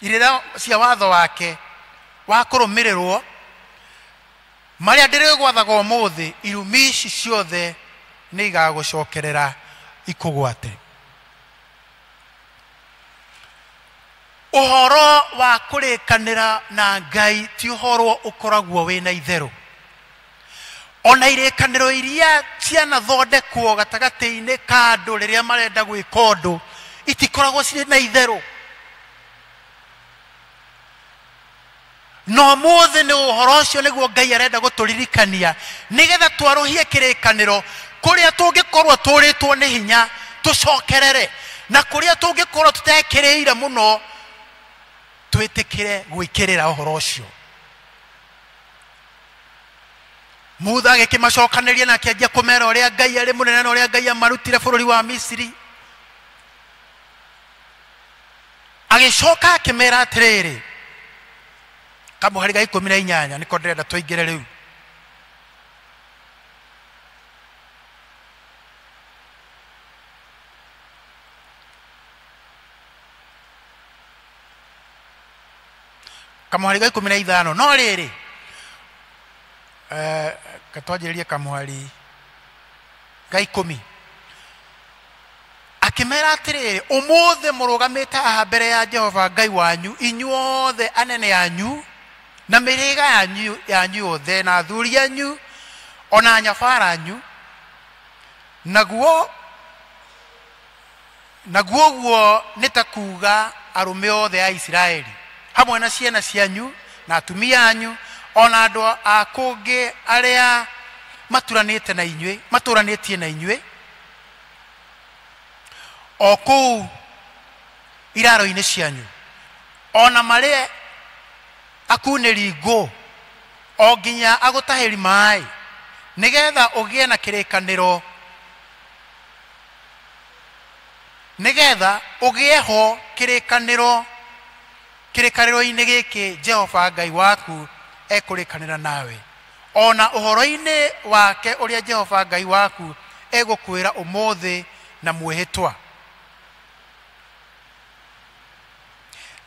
irĩra cia watho wake wa kũrũmĩrĩrwo marĩa ndĩrĩgwathaga ũmũthĩ, irumi ici ciothe nĩ igagũcokerera ikũgwate. Ũhoro wa kũrĩkanĩra na Ngai ti ũhoro ũkoragwo wĩna itherũ. Ona irĩkanĩro iria cianathondekwo gatagatĩ-inĩ ka andũ rĩrĩa marenda gwĩka ũndũ itikoragwo cirĩ na itherũ. No mũthĩ nĩ ũhoro ũcio nĩguo Ngai arenda gũtũririkania nĩgetha twarũhie kĩrĩkanĩro kũrĩa tũngĩkorwo tũrĩtwo nĩ hinya tũcokerere, na kũrĩa tũngĩkorwo tũtekĩrĩire mũno twĩtĩkĩre gwĩkĩrĩra ũhoro ũcio. Mutha agĩkĩmacokanĩria na akĩanjia kũmera ũrĩa Ngai arĩ mũnene na ũrĩa Ngai amarutire bũrũri wa Misiri. Agĩcoka akĩmera atĩrĩrĩ, kamũhari ga 18 nĩko ndĩrenda tũingĩre rĩu. Kamũhari ga 15 no rĩrĩ, katwanjĩrĩrie kamũhari ga 10. Akĩmera atĩrĩrĩ, ũmũthĩ mũrũgamĩte haha mbere ya Jehova Ngai wanyu, inyuothe anene anyu na mĩhĩrĩga yanyu yothe na athuri anyu ona anyabara anyu, naguo guo nĩ ta kuga arũme othe a Isiraeli hamwe na ciana cianyu na atumia anyu ona andũ a kũngĩ arĩa matũranĩte na inyuĩ, matũranĩtie na inyuĩ o kũu iraro-inĩ cianyu, ona marĩ akunĩri ngũ o nginya agũtahĩri maĩ, nĩgetha ũgĩe na kĩrĩkanĩro, nĩgetha ũgĩe ho kĩrĩkanĩro kĩrĩkanĩro-inĩ gĩkĩ Jehova Ngai waku ekũrĩkanĩra nawe, ona ũhoro-inĩ wake ũrĩa Jehova Ngai waku egũkwĩra ũmũthĩ na mwĩhĩtwa,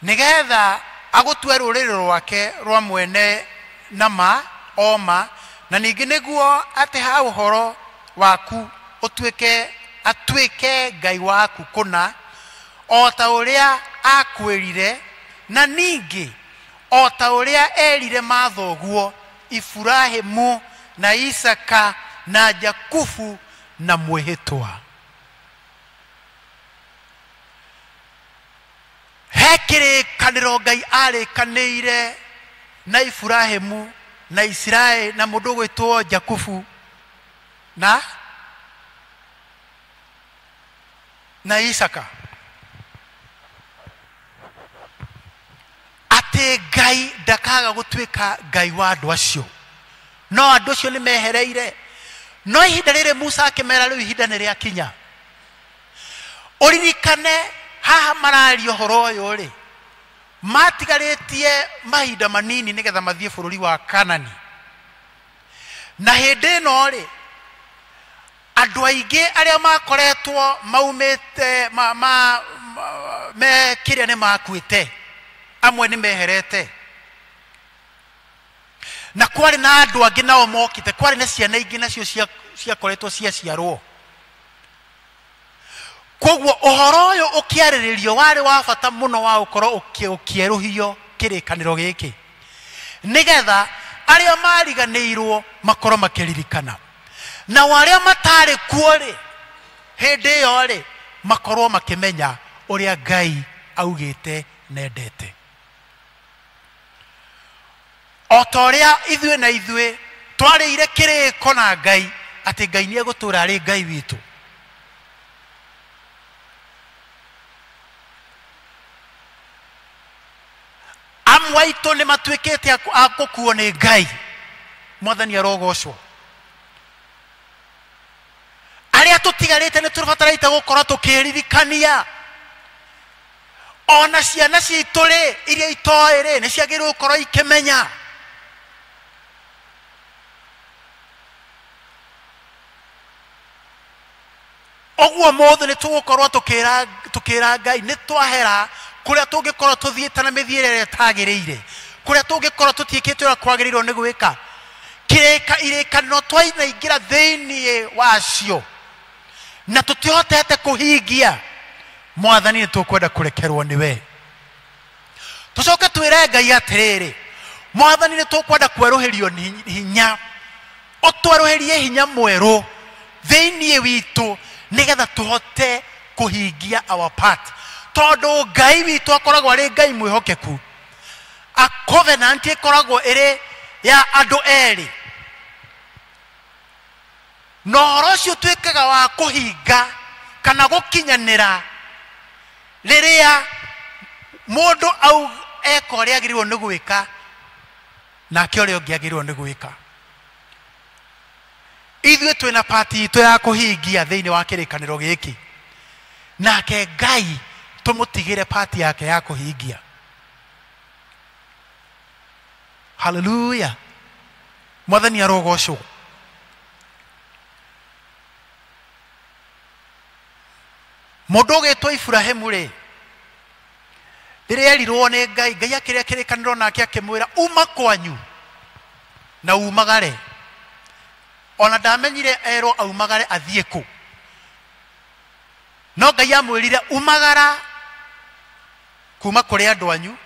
nĩgetha agũtue rũrĩrĩ rwake rwa mwene na ma o ma, na ningĩ nĩguo atĩ ha ũhoro waku ũtuĩke atuĩke Ngai waku kũna, o ta ũrĩa akwĩrire, na ningĩ o ta ũrĩa erire mathoguo Iburahĩmu na Isaka na Jakubu na mwĩhĩtwa. He kĩrĩkanĩro Ngai arĩkanĩire na Iburahĩmu na Isiraeli na mũndũ ũgwĩtwo Jakubu na Isaka, atĩ Ngai ndakaga gũtuĩka Ngai wa andũ acio. No andũ acio nĩ mehereire. No ihinda rĩrĩ Musa akĩmera rĩu ihinda nĩ rĩakinya. Ũririkane haha mararia ũhoro ũyũ rĩ, matigarĩtie mahinda manini nĩgetha mathiĩ bũrũri wa Kanani. Na hĩndĩ ĩno rĩ, andũ aingĩ arĩa makoretwo maumĩte me kĩrĩa nĩ makuĩte, amwe nĩ meherete, na kwarĩ na andũ angĩ nao mokĩte, kwarĩ na ciana ingĩ nacio ciakoretwo ciaciarwo. Koguo ũhoro ũyũ ũkĩarĩrĩrio warĩ wa bata mũno wa gũkorwo ũkĩerũhio kĩrĩkanĩro gĩkĩ, nĩgetha arĩa mariganĩirwo makorwo makĩririkana, nao arĩa matarĩ kuo rĩ hĩndĩ ĩyo rĩ makorwo makĩmenya ũrĩa Ngai augĩte nendete. O ta ũrĩa ithuĩ na ithuĩ twarĩire kĩrĩko na Ngai atĩ Ngai nĩ egũtũũra arĩ Ngai witũ, amwe aitũ nĩ matuĩkĩte a gũkuo nĩ Ngai. Mwathani arogocwo. Arĩa tũtigarĩte nĩ tũbatarĩte gũkorwo tũkĩririkania ona ciana citũ rĩ iria itoĩ rĩ nĩ ciagĩrĩirwo gũkorwo ikĩmenya. Ũguo mũthĩ nĩ tũgũkorwo tũkĩra Ngai nĩ twahera kũrĩa tũngĩkorwo tũthiĩte na mĩthiĩre ĩrĩa ĩtagĩrĩire, kũrĩa tũngĩkorwo tũtiĩkĩte ũrĩa kwagĩrĩirwo nĩ gwĩka. Kĩrĩka irĩkanĩro twainaingĩra thĩinĩ wacio na tũtihotete kũhingia, Mwathani nĩ tũkwenda kũrekerwo nĩwe. Tũcoke twĩre Ngai atĩrĩrĩ, Mwathani nĩ tũkwenda kwerũhĩrio hinya, ũtwerũhĩrie hinya mwerũ thĩinĩ witũ nĩgetha tũhote kũhingia our part, tondũ Ngai witũ akoragwo arĩ Ngai mwĩhokeku. A covenant ĩkoragwo ĩrĩ ya andũ erĩ, na ũhoro ũcio ũtuĩkaga wa kũhinga kana gũkinyanĩra rĩrĩa mũndũ au eka ũrĩa agĩrĩirwo nĩ gwĩka nake ũrĩa ũngĩ agĩrĩirwo nĩ gwĩka. Ithuĩ twĩna pati itũ ya kũhingia thĩinĩ wa kĩrĩkanĩro gĩkĩ, nake Ngai tũmũtigĩre pati yake ya kũhingia. Haleluya, Mwathani arogocwo. Mũndũ ũgĩtwo Iburahĩmu rĩ, rĩrĩa erirwo nĩ Ngai, Ngai akĩrĩa kĩrĩkanĩro nake akĩmwĩra uma kwanyu na umagare. Ona ndamenyire erwo aumagare athiĩ kũ, no Ngai amwĩrire umagara kuma kũrĩ andũ anyu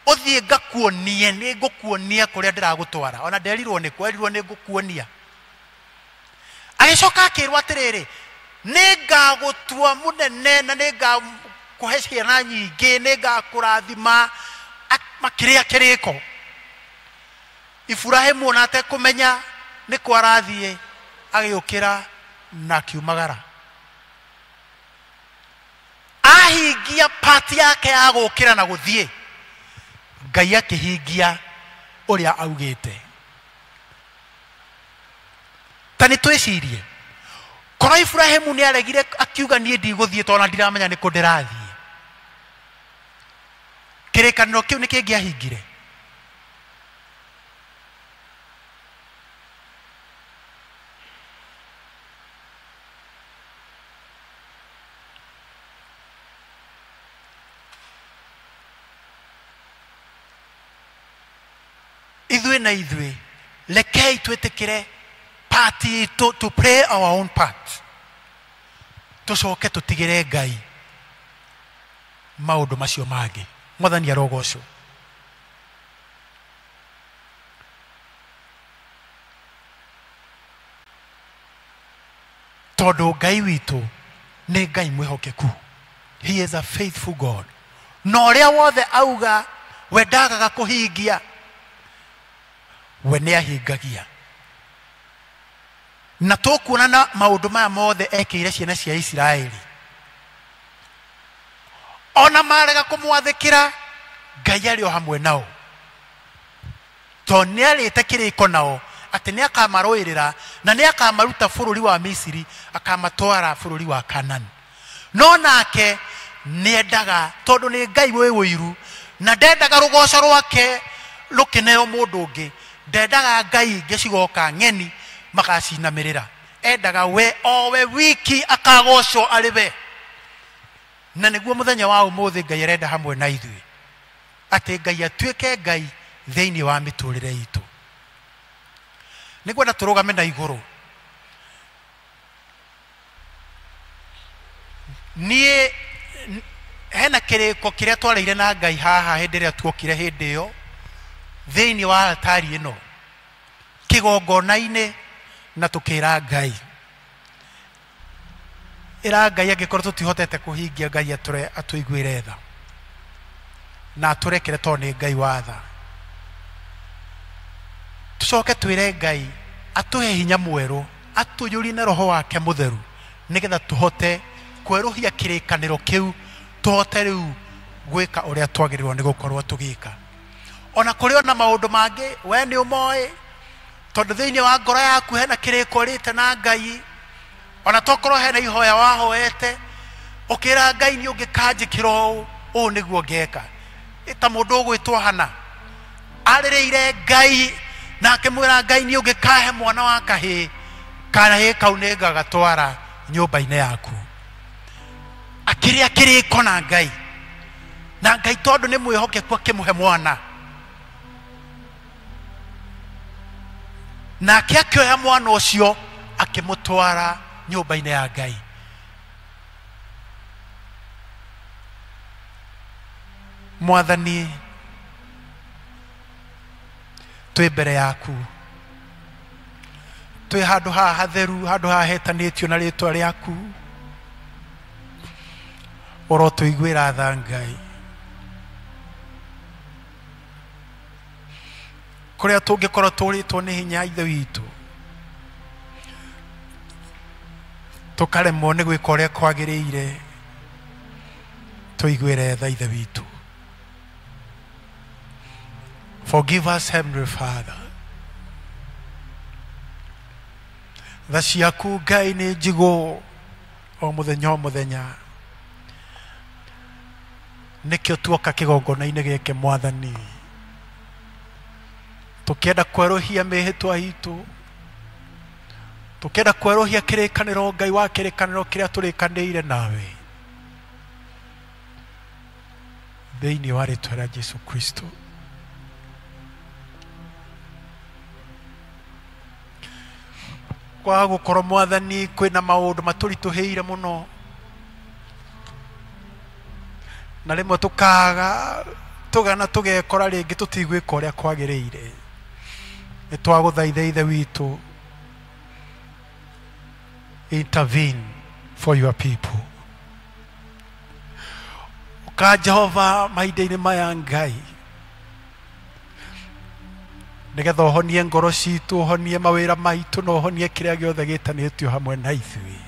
ũthiĩ ngakuonie, nĩ ngũkuonia kũrĩa ndĩragũtwara. Ona nderirwo nĩ kũ, erirwo nĩ ngũkuonia. Agĩcoka akĩrwo atĩrĩrĩ, nĩ ngagũtua mũnene na nĩ ngakũhe ciana nyingĩ, nĩ ngakũrathima makĩrĩa kĩrĩko. Iburahĩmu ona atekũmenya nĩ kũ arathiĩ, agĩũkĩra na akiumagara. Ahingia pati yake ya gũkĩra na gũthiĩ, Ngai akĩhingia ũrĩa augĩte. Ta nĩ twĩcirie, korwo Iburahĩmu nĩ aregire akiuga niĩ ndigũthiĩ tondũ ndiramenya nĩ kũ ndĩrathiĩ, kĩrĩkanĩro kĩu nĩ kĩngĩahingire? Ithuĩ na ithuĩ rekei twĩtĩkĩre part itũ, to play our own part, tũcoke tũtigĩre Ngai maũndũ macio mangĩ. Mwathani arogocwo. Tondũ Ngai witũ nĩ Ngai mwĩhokeku. He is a faithful God. Na ũrĩa wothe auga we ndagaga kũhingia, we nĩ ahingagia. Na tũkuona na maũndũ maya mothe ekĩire ciana cia Isiraeli, ona marega kũmwathĩkĩra, Ngai arĩ o hamwe nao, tondũ nĩ arĩte kĩrĩko nao atĩ nĩ akamarũĩrĩra na nĩ akamaruta bũrũri wa Misiri akamatwara bũrũri wa Kanani. No nake nĩ endaga, tondũ nĩ Ngai wĩ ũiru na ndendaga rũgoco rwake rũkĩneo mũndũ ũngĩ, ndendaga ngai ingĩ cigoka ng'eni magacinamĩrĩra, endaga we o we wiki akagocwo arĩ we. Na nĩguo mũthenya wa ũmũthĩ Ngai arenda hamwe na ithuĩ, atĩ Ngai atuĩke Ngai thĩinĩ wa mĩtũrĩre itũ. Nĩngwenda tũrũgame na igũrũ. Niĩ hena kĩrĩko kĩrĩa twarĩire na Ngai haha hĩndĩ ĩrĩa tuokire hĩndĩ ĩyo thĩinĩ wa altari ĩno kĩgongona-inĩ, na tũkĩra Ngai, ĩra Ngai angĩkorwo tũtihotete kũhingia, Ngai atũiguĩre tha na atũrekere tondũ nĩ Ngai wa tha. Tũcoke twĩre Ngai atũhe hinya mwerũ, atũiyũrie na roho wake mũtheru, nĩgetha tũhote kwerũhia kĩrĩkanĩro kĩu, tũhote rĩu gwĩka ũrĩa twagĩrĩirwo nĩ gũkorwo tũgĩka. Ona kũrĩ ona maũndũ mangĩ we nĩ ũmoĩ, tondũ thĩinĩ wa ngoro yaku hena kĩrĩko ũrĩte na Ngai, ona tokorwo hena ihoya wahoete ũkĩra Ngai nĩ ũngĩkanjĩkĩra ũũ, ũũ nĩguo ngeka. Ta mũndũ ũgwĩtwo Hana arĩrĩire Ngai na akĩmwĩra Ngai nĩ ũngĩkahe mwana wa kahĩĩ, kahĩĩ kau nĩ ngagatwara nyũmba-inĩ yaku. Akĩrĩa kĩrĩko na Ngai, na Ngai tondũ nĩ mwĩhokeku akĩmũhe mwana, nake akĩoya mwana ũcio akĩmũtwara nyũmba-inĩ ya Ngai. Mwathani, twĩ mbere yaku, twĩ handũ haha hatheru, handũ haha hetanĩtio na rĩtwa rĩaku, ũrotũiguĩra tha Ngai. Kũrĩa tũngĩkorwo tũrĩtwo nĩ hinya Ithe witũ, tũkaremwo nĩ gwĩka ũrĩa kwagĩrĩire, tũiguĩre tha Ithe witũ. Forgive us, Heavenly Father. Tha ciaku Ngai nĩ njigũ o mũthenya o mũthenya. Nĩkĩo tuoka kĩgongona-inĩ gĩkĩ Mwathani, tũkĩenda kwerũhia mĩhĩtwa itũ, tũkĩenda kwerũhia kĩrĩkanĩro Ngai wa kĩrĩkanĩro kĩrĩa tũrĩkanĩire nawe thĩinĩ wa rĩtwa rĩa Jesu Kristo. Kwaga gũkorwo Mwathani kwĩna maũndũ matũritũhĩire mũno, na rĩmwe tũkaga tũgana tũgekora rĩngĩ tũtigwĩka ũrĩa kwagĩrĩire. Nĩ twagũthaitha Ithe witũ, intervene for your people. Ũka Jehova mahinda-inĩ maya Ngai, nĩgetha ũhonie ngoro citũ, ũhonie mawĩra maitũ, na ũhonie kĩrĩa gĩothe gĩtanĩtio hamwe na ithuĩ.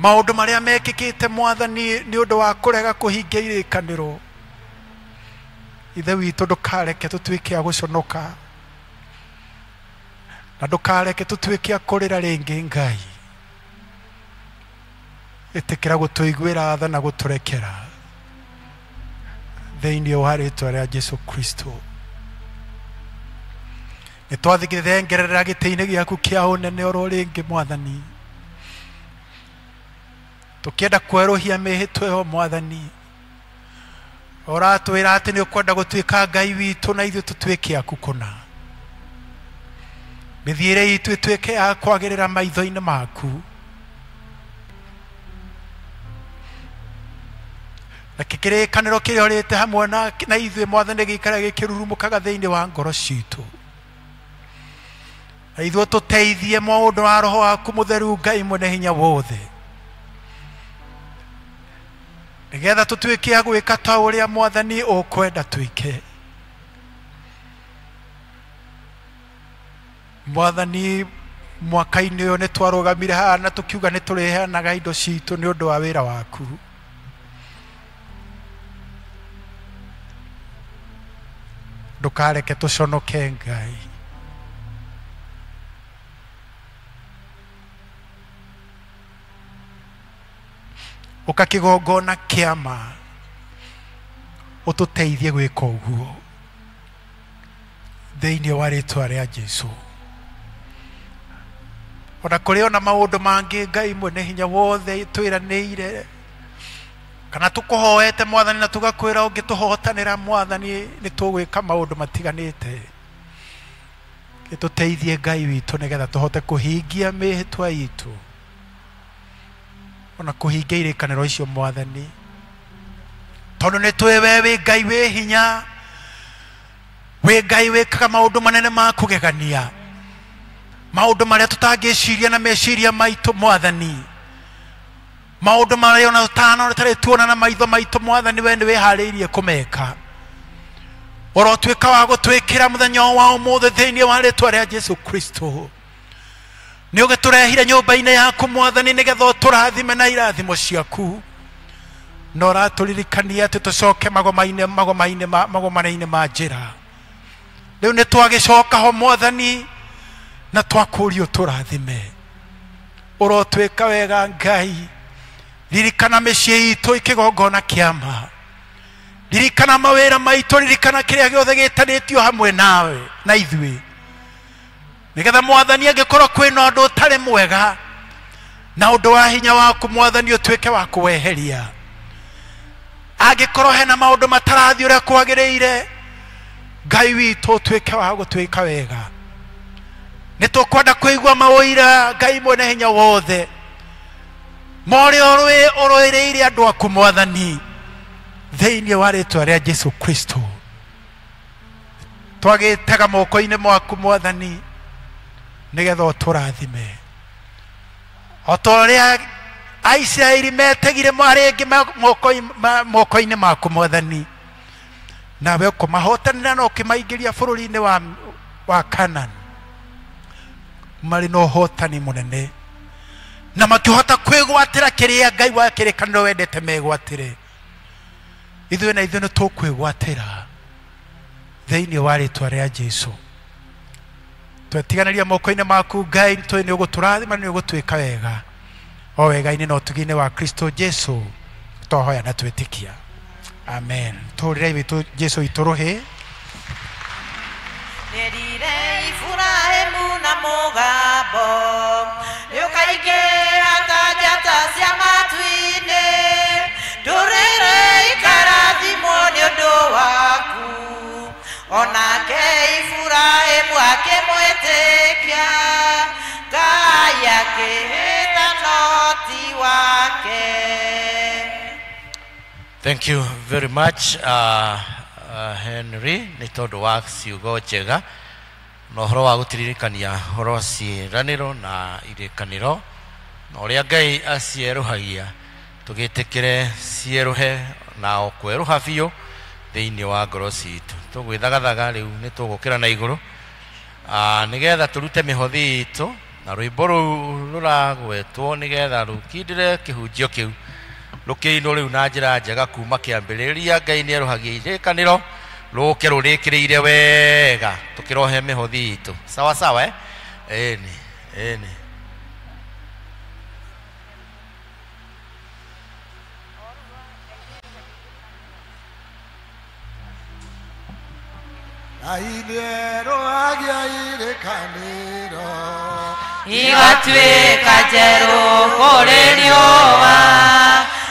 Maũndũ marĩa mekĩkĩte Mwathani nĩ ũndũ wa kũrega kũhingia irĩkanĩro, Ithe witũ ndũkareke tũtuĩke a gũconoka, na ndũkareke tũtuĩke a kũrĩra rĩngĩ Ngai. Ĩtĩkĩra gũtũiguĩra tha na gũtũrekera thĩinĩ wa rĩtwa rĩa Jesu Kristo. Nĩ twathithengerera gĩtĩ-inĩ gĩaku kĩa ũnene oro rĩngĩ Mwathani, tũkĩenda kwerũhia mĩhĩtwa ĩyo Mwathani. Ũratwĩra atĩ nĩ ũkwenda gũtuĩka Ngai witũ na ithuĩ tũtuĩke aku kũna. Mĩthiĩre itũ ĩtuĩke ya kwagĩrĩra maitho-inĩ maku. Na kĩrĩkanĩro kĩrĩa ũrĩte hamwe na ithuĩ Mwathani gĩikare gĩkĩrurumũkaga thĩinĩ wa ngoro citũ. Na ithuĩ tũteithie maũndũ wa Roho waku Mũtheru Ngai mwene hinya wothe, nĩgetha tũtuĩke a gwĩka ta ũrĩa Mwathani ũkwenda twĩke. Mwathani, mwaka-inĩ ũyũ nĩ twarũgamire haha na tũkiuga nĩ tũrĩheanaga indo citũ nĩ ũndũ wa wĩra waku. Ndũkareke tũconoke Ngai. Ũka kĩgongona kĩama ũtũteithie gwĩka ũguo thĩinĩ wa rĩtwa rĩa Jesu. Ona kũrĩ ona maũndũ mangĩ Ngai mwene hinya wothe twĩranĩire kana tũkũhoete Mwathani na tũgakwĩra ũngĩtũhotanĩra Mwathani nĩ tũgwĩka maũndũ matiganĩte. Gĩtũteithie Ngai witũ nĩgetha tũhote kũhingia mĩhĩtwa itũ, ona kũhingia irĩkanĩro icio Mwathani, tondũ nĩ tũĩ we wĩ Ngai wĩ hinya, wĩ Ngai wĩkaga maũndũ manene ma kũgegania, maũndũ marĩa tũtangĩciria na meciria maitũ Mwathani, maũndũ marĩa ona tũtanona tuona na maitho maitũ Mwathani, we nĩ wĩharĩirie kũmeka. Ũrotuĩka wa gũtwĩkĩra mũthenya wa ũmũthĩ thĩinĩ wa rĩtwa rĩa Jesu Kristo. Nĩ ũgĩtũrehire nyũmba-inĩ yaku Mwathani nĩgetha ũtũrathime na irathimo ciaku, na ũratũririkania atĩ tũcoke magomana-inĩ ma njĩra. Rĩu nĩ twagĩcoka ho Mwathani na twakũria ũtũrathime. Ũrotuĩka wega Ngai. Ririkana mĩciĩ itũ ikĩgongona kĩama, ririkana mawĩra maitũ, ririkana kĩrĩa gĩothe gĩtanĩtio hamwe nawe na ithuĩ, nĩgetha Mwathani angĩkorwo kwĩna ũndũ ũtarĩ mwega na ũndũ wa hinya waku Mwathani ũtuĩke wa kũweheria. Angĩkorwo hena maũndũ matarathiĩ ũrĩa kwagĩrĩire, Ngai witũ ũtuĩke wa gũtuĩka wega. Nĩ tũkwenda kũigua maũira Ngai mwene hinya wothe ma ũrĩa ũrũĩrĩire andũ aku Mwathani thĩinĩ wa rĩtwa rĩa Jesu Kristo. Twagĩtega moko-inĩ mwaku Mwathani nĩgetha ũtũrathime o ta ũrĩa Aisiraeli metegire marĩngĩ moko-inĩ maku mwathani, nawe ũkũmahotanĩra na ũkĩmaingĩria bũrũri-inĩ wa Canaan marĩ na ũhotani mũnene, na makĩhota kwĩgwatĩra kĩrĩa Ngai wa kĩrĩkanĩro wendete megwatĩre. Ithuĩ na ithuĩ nĩ tũkwĩgwatĩra thĩinĩ wa rĩtwa rĩa Jesu. Twetiganĩria moko-inĩ maku Ngai, tũĩ nĩ ũgũtũrathima, nĩ ũgũtwĩka wega o wega-inĩ na ũtugi-inĩ wa Kristo Jesu twahoya na twĩtĩkia, amen. Tũhũrĩrei witũ Jesu witũ rũhĩ. Nĩerire Iburahĩmu na mũgambo, nĩũkaingĩha ta njata cia matu-inĩ, ndũrĩrĩ ikarathimwo nĩ ũndũ waku. Onake Iburahĩmu akĩmwĩtĩkia, Ngai akĩhĩta no ti wake. Thank you very much, Henry, nĩ tondũ wa ciugo njega na ũhoro wa gũtiririkania ũhoro wa ciĩranĩro na irĩkanĩro na ũrĩa Ngai acierũhagia, tũgĩtĩkĩre cierũhe na o kwerũha biũ thĩinĩ wa ngoro citũ. Tũgwĩthagathaga rĩu nĩ tũgũkĩra na igũrũ nĩgetha tũrute mĩhothi itũ, na rwĩmbo rũu rũragwetwo nĩgetha rũkindĩre kĩhunjio kĩu rũkĩinwo rĩu na njĩra njega kuma kĩambĩrĩria. Ngai nĩ erũhagia irĩkanĩro rũke rũrĩkĩrĩire wega, tũkĩrohe mĩhothi itũ sawa sawa, eh? Ĩni ĩni. Igatuĩka njerũ kũrĩ riũa,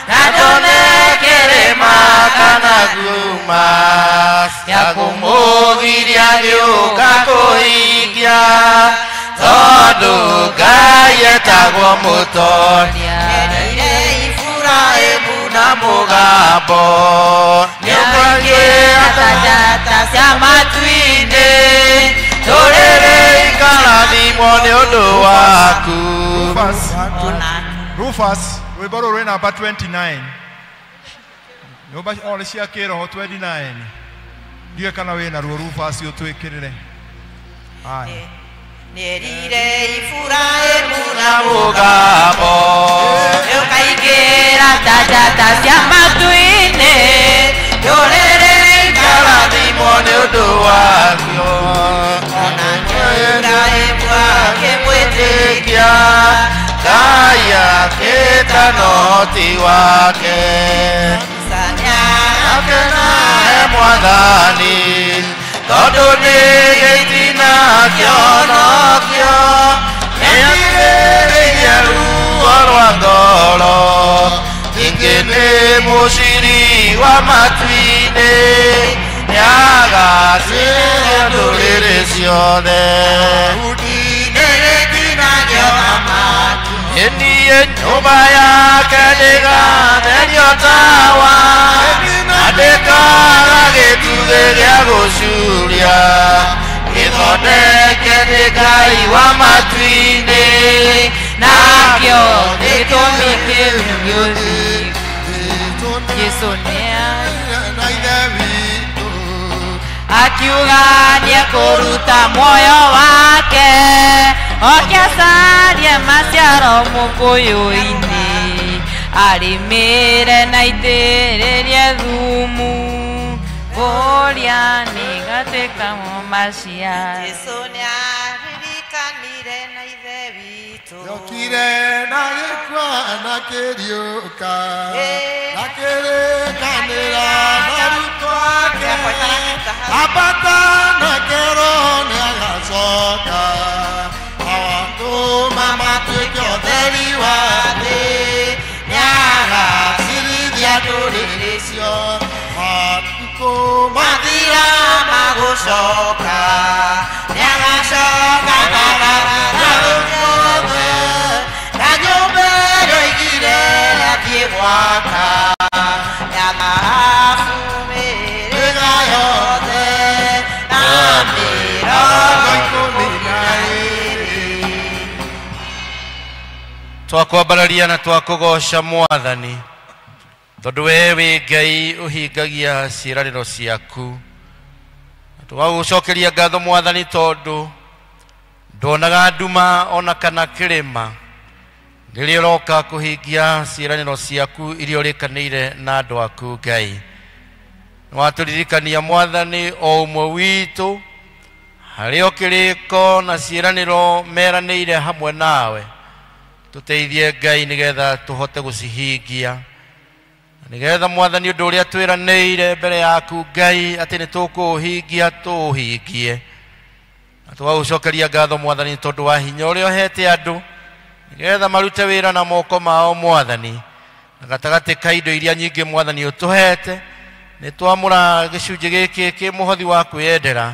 na ndone kĩrĩma kana nguma cia kũmũgiria gĩũka kũhingia, tondũ Ngai etagwo mũtoria. Erire Iburahĩmu na mũgambo, nĩũkaingĩha ta njata cia matu-inĩ, ndũrĩrĩ ikarathimwo nĩ ũndũ waku. Rufus, rwĩmbo rũrũ rwĩ namba 29. Nyũmba othe cia kĩroho 29. Ndiũĩ kana wĩna ruo Rufus ũtwĩkĩrĩre. Haya. Nĩerire Iburahĩmu na mũgambo, nĩũkaingĩra ta njata cia matu-inĩ, ndũrĩrĩ ikarathimwo nĩ ũndũ waku. Onake Iburahĩmu akĩmwĩtĩkia, Ngai akĩta no ti wake. Akenae mwathani, tondũ nĩ gĩtina kĩonokio, nĩagirĩrĩirie ruo rwa ngoro, ningĩ nĩ mũciri wa matu-inĩ, nĩagacĩra ndũrĩrĩ ciothe. Ĩniĩ nyũmba yake nĩgatherio tawa, na ndĩkaga gĩtugĩ gĩa gũcuria, gĩthondeke nĩ Ngai wa matu-inĩ, nakĩo gĩtũmi kĩu gĩũthingu. Jesũ akiuga nĩekũruta muoyo wake, oke acarie maciaro mũkũyũ-inĩ, arĩmĩre na aitĩrĩrie thumu, kũrĩa nĩgatuĩka maciaro. Jesũ nĩaririkanire na Ithe witũ, Yokire na gĩkua na kĩriũka, na kĩrĩkanĩra na arutwo ake, ambata na kĩro nĩagacoka, awatũma matuĩke ũtheri wa thĩ, nĩagacirithia ndũrĩrĩ ciothe. Matukũ mathira magũcoka, nĩagacoka na rũciothe, na nyũmba ĩrĩa oigire athiĩ gwaka, ya thahabu mĩhĩrĩga yothe, na mĩrongo ikũmi na ĩĩrĩ. Twakwambararia na twakũgoca Mwathani, tondũ we wĩ Ngai ũhingagia ciĩranĩro ciaku. Tũgagũcokeria ngatho Mwathani, tondũ ndonaga nduma ona kana kĩrĩma rĩrĩa ũroka kũhingia ciĩranĩro ciaku iria ũrĩkanĩire na andũ aku. Ngai, nĩwatũririkania Mwathani o ũmwe witũ harĩ o kĩrĩko na ciĩranĩro meranĩire hamwe nawe. Tũteithie Ngai nĩgetha tũhote gũcihingia, nĩgetha Mwathani ũndũ ũrĩa twĩranĩire mbere yaku Ngai atĩ nĩ tũkũũhingia tũũhingie. Na tũgagũcokeria ngatho Mwathani tondũ wa hinya ũrĩa ũhete andũ nĩgetha marute wĩra na moko mao Mwathani. Na gatagatĩ ka indo iria nyingĩ Mwathani ũtũhete, nĩ twamũra gĩcunjĩ gĩkĩ kĩ mũhothi wa kwĩyendera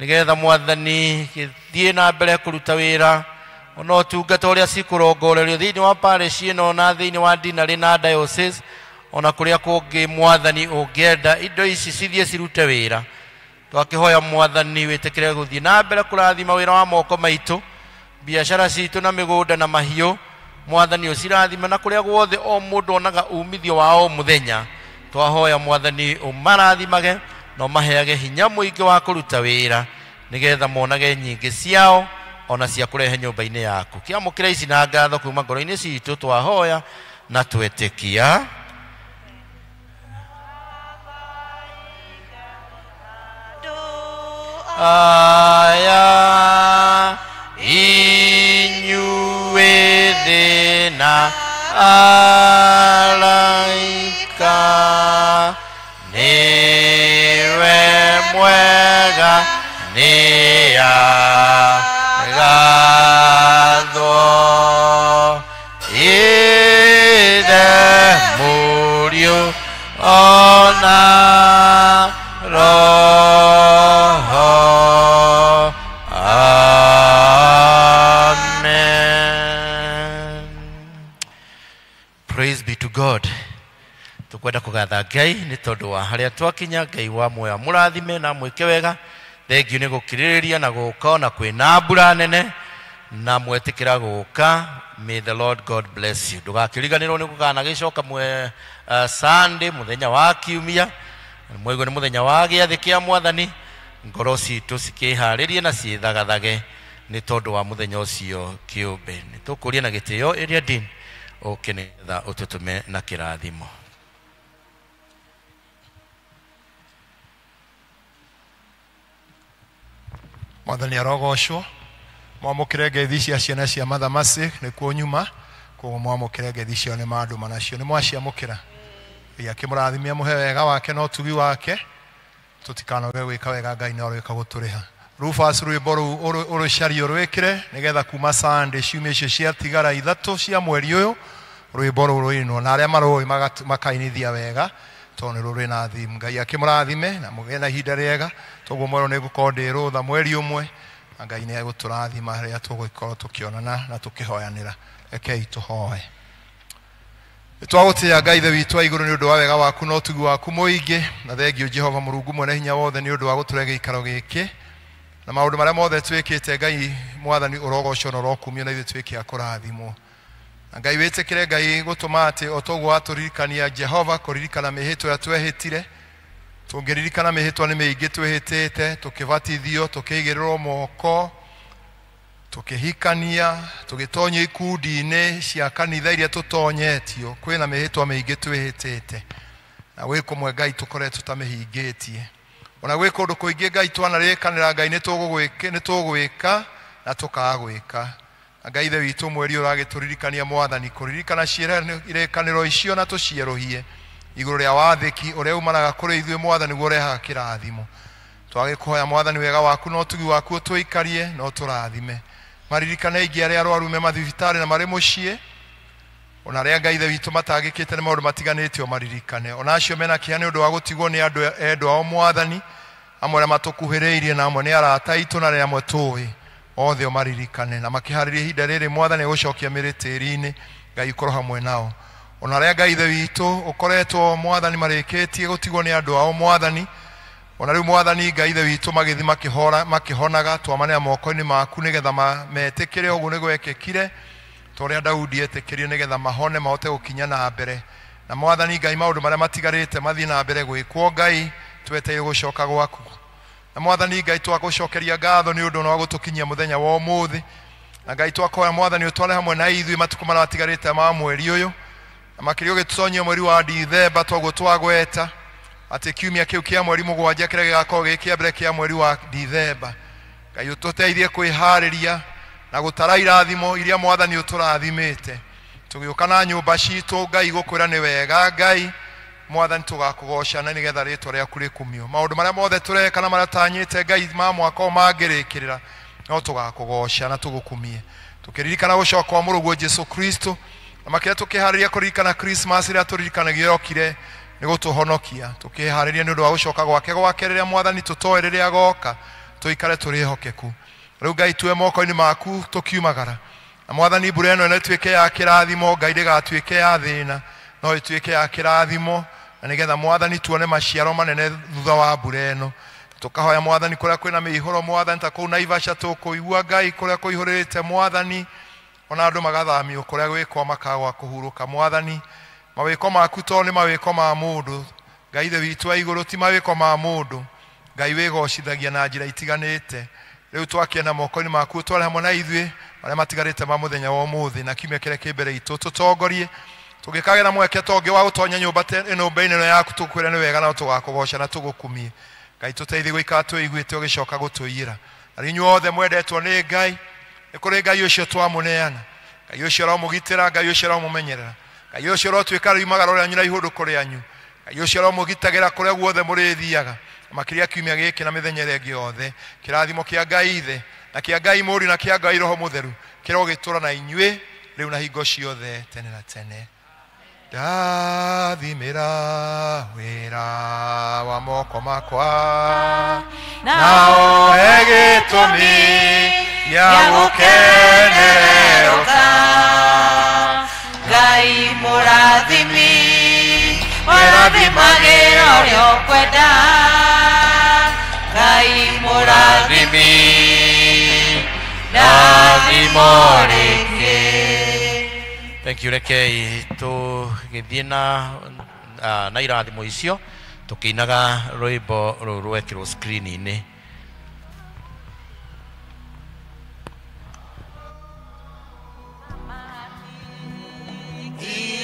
nĩgetha Mwathani gĩthiĩ na mbere kũruta wĩra ona ũtungata ũrĩa cikũrongorerio thĩinĩ wa parish ĩno na thĩinĩ wa dinarĩ na diocese ona kũrĩa kũngĩ Mwathani ũngĩenda indo ici cithiĩ cirute wĩra. Twakĩhoya Mwathani wĩtĩkĩre gũthiĩ na mbere kũrathima wĩra wa moko maitũ, biacara citũ na mĩgũnda na mahiũ. Mwathani ũcirathime na kũrĩa guothe o mũndũ onaga umithio wa o mũthenya. Twahoya Mwathani ũmarathimage na ũmaheage hinya mũingĩ wa kũruta wĩra nĩgetha monage nyingĩ ciao ona cia kũrehe nyũmba-inĩ yaku. Kĩamũkĩra ici na ngatho kuma ngoro-inĩ citũ, twahoya na twetĩkia. Aya inyuĩ thĩna araika, nĩwe mwega nĩagathwo, Ithe Mũriũ ona Roho. Amen. Praise be to God. Tukwenda kũgatha Ngai nĩ tondũ wa harĩa twakinya. Ngai wa muoyo mũrathime na mwĩke wega. Thengiũ nĩ gũkirĩrĩria na gũka ona kwĩna mbura nene na mwetĩkĩra gũka. May the Lord God bless you. Ndũgakĩriganĩrwo nĩ gũkanagĩcoka mwe Sunday mũthenya wa kiumia. Mwaigua nĩ mũthenya wa gĩathĩ kĩa Mwathani. Ngoro citũ cikĩharĩrie na ciĩthagathage nĩ tondũ wa mũthenya ũcio kĩũmbe. Nĩ tũkũria na gĩtĩo ĩrĩa Dean ũke nĩgetha ũtũtũme na kĩrathimo. Mwathani arogocwo. Mwamũkĩre ngeithi cia ciana cia Mathamasi nĩkuo nyuma, koguo mwamũkĩre ngeithi ciao nĩ mandũma nacio nĩ mwaciamũkĩra. Ngai akĩmũrathimia mũhe wega wake na ũtugi wake, tũtikanoge gwĩka wega, Ngai nĩ arĩka gũtũrĩha. Rufus rwĩmbo rũu ũrũcarie ũrwĩkĩre nĩgetha kuma Sunday ciumia icio ciatigara ithatũ cia mweri ũyũ rwĩmbo rũu rũinwo na arĩa marũĩ makainithia wega tondũ nĩ rũrĩ na theme. Ngai akĩmũrathime na mũgĩe na ihinda rĩega. Toguo mwerũ nĩ ngũkorwo ndĩ rũtha mweri ũmwe, na Ngai nĩ egũtũrathima rĩrĩa tũgũkorwo tũkĩonana na tũkĩhoyanĩra. Rekei tũhoe. Twagũtĩĩa Ngai Ithe witũ wa igũrũ nĩ ũndũ wa wega waku na ũtugi waku mũingĩ, na thengio Jehova Mũrungu mwene hinya wothe nĩ ũndũ wa gũtũrehe gĩikaro gĩkĩ na maũndũ marĩa mothe twĩkĩte. Ngai Mwathani ũrogocwo na ũrokumio na ithuĩ twĩke a kũrathimwo. Na Ngai wĩtĩkĩre Ngai gũtũma atĩ o toguo watũririkania Jehova kũririkana mĩhĩtwa ĩrĩa twehĩtire, tũngĩririkana mĩhĩtwa nĩ mĩingĩ twĩhĩtĩte, tũkĩbatithio, tũkĩigĩrĩrwo moko, tũkĩhikania, tũgĩtonya ikundi-inĩ cia kanitha iria tũtonyetio, kwĩna mĩhĩtwa mĩingĩ twĩhĩtĩte na gwĩ kũmwe Ngai tũkoretwo tamĩhingĩtie. Ona gwĩ kũndũ kũingĩ Ngai twanarĩkanĩra Ngai nĩ tũgwĩka na tũkaga gwĩka. Na Ngai Ithe witũ mweri ũragĩtũririkania Mwathani kũririkana ciĩranĩro icio na tũcierũhie igũrũ rĩa wathĩki ũrĩa umanaga kũrĩ ithuĩ Mwathani nĩguo ũrehaga kĩrathimo. Twagĩkũhoya Mwathani wega waku na ũtugi waku ũtũikarie na ũtũrathime. Maririkane aingĩ arĩa arwaru me mathibitarĩ na marĩ mũciĩ, ona arĩa Ngai Ithe witũ matangĩkĩte nĩ maũndũ matiganĩte ũmaririkane. Ona acio mena kĩeha nĩ ũndũ wa gũtigwo nĩ andũ endwa ao Mwathani, amwe arĩa matũkuhĩrĩirie na amwe nĩ arata aitũ na arĩa amwe tũĩ, othe ũmaririkane na makĩharĩrie ihinda rĩrĩ Mwathani gũcokia mĩrĩ tĩri-inĩ. Ngai ũkorwo hamwe nao. Ona arĩa Ngai Ithe witũ ũkoretwo Mwathani marĩkĩtie gũtigwo nĩ andũ ao Mwathani, ona rĩu Mwathani Ngai Ithe witũ magĩthiĩ makĩhonaga, twamanea moko-inĩ maku nĩgetha metĩkĩre ũguo nĩ gwekĩkire. Ta ũrĩa Daudi etĩkĩrie nĩgetha mahone mahote gũkinya na mbere. Na Mwathani Ngai maũndũ marĩa matigarĩte mathiĩ na mbere gwĩkwo Ngai twetereire gũcoka gwaku. Na Mwathani Ngai twagũcokeria ngatho nĩ ũndũ wa gũtũkinyia mũthenya wa ũmũthĩ. Na Ngai twakoya Mwathani ũtware hamwe na ithuĩ matukũ marĩa matigarĩte ma mweri ũyũ. Na makĩria ũgĩtũtonyia mweri wa Dithemba toguo twagweta atĩ kiumia kĩu kĩa mweri mũgwanja kĩrĩa gĩgakorwo gĩ kĩa mbere kĩa mweri wa Dithemba. Ngai ũtũteithie kwĩharĩria na gũtara irathimo iria Mwathani ũtũrathimĩte. Tũgĩũka na nyũmba citũ Ngai gũkwĩra nĩ wega Ngai Mwathani tũgakũgoca na nĩgetha rĩtwa rĩaku rĩkumio. Maũndũ marĩa mothe tũreka na marĩa tanyĩte Ngai ma mwaka ũyũ mangĩrĩkĩrĩra no tũgakũgoca na tũgũkumie. Tũkĩririkana gũcoka kwa mũrũguo Jesu Kristo na makĩria tũkĩharĩria kũririkana Christmas ĩrĩa tũririkanagia yokire nĩ gũtũhonokia. Tũkĩharĩria nĩ ũndũ wa gũcoka gwake gwake rĩrĩa Mwathani tũtoĩ rĩrĩa agoka tũikare tũrĩ ehokeku. Rĩu Ngai tuwe moko-inĩ maku tũkiumagara. Na Mwathani mbura ĩno ĩtuĩke ya kĩrathimo Ngai ndĩgatuĩke ya thĩna no ĩtuĩke ya kĩrathimo na nĩgetha Mwathani tuone maciaro manene thutha wa mbura ĩno. Tũkahoya Mwathani kũrĩa kwĩna mĩihũro Mwathani ta kũu Naivasha tũkũigua Ngai kũrĩa kũihũrĩte Mwathani ona andũ magathamio kũrĩa gwĩkwa makagwa kũhurũka Mwathani. Mawĩko maku to nĩ mawĩko ma mũndũ Ngai Ithe witũ wa igũrũ ti mawĩko ma mũndũ Ngai wĩgocithagia na njĩra itiganĩte. Rĩu twakĩena moko-inĩ maku tware hamwe na ithuĩ marĩa matigarĩte ma mũthenya wa ũmũthĩ na kiumia kĩrĩa kĩ mbere itũ tũtongorie tũngĩkagĩra mweke tongĩ wa gũtonya nyũmba ĩno ĩno yaku tũkwĩre nĩ wega na tũgakũgoca na tũgũkumie. Ngai tũteithie gũikara twĩiguĩte ũgĩcoka gũtũiyĩra. Na inyuĩ othe mwendetwo nĩ Ngai nĩ kũrĩ Ngai ũcio twamũneana. Ngai ũcio ũramũgitĩra, Ngai ũcio ũramũmenyerera, Ngai ũcio ũrotuĩka riumagara rĩanyu na ihũndũko rĩanyu, Ngai ũcio ũramũgitagĩra kũrĩa guothe mũrĩthiaga makĩria kiumia gĩkĩ na mĩthenya ĩrĩa ĩngĩ yothe. Kĩrathimo kĩa Ngai Ithe na kĩa Ngai Mũriũ na kĩa Ngai Roho Mũtheru kĩrogĩtũũra na inyuĩ rĩu na hingo ciothe tene na tene. Ndathimĩra wĩra wa moko makwa na oe gĩtũmi gĩa gũkenererũka. Ngai mũrathimi ũrathimagĩra ũrĩa ũkwenda. Ngai mũrathimi ndathimo rĩngĩ. Thank you. Rekei tũgĩthiĩ na irathimo icio tũkĩinaga rwĩmbo rũrũ rwekĩrwo screen-inĩ.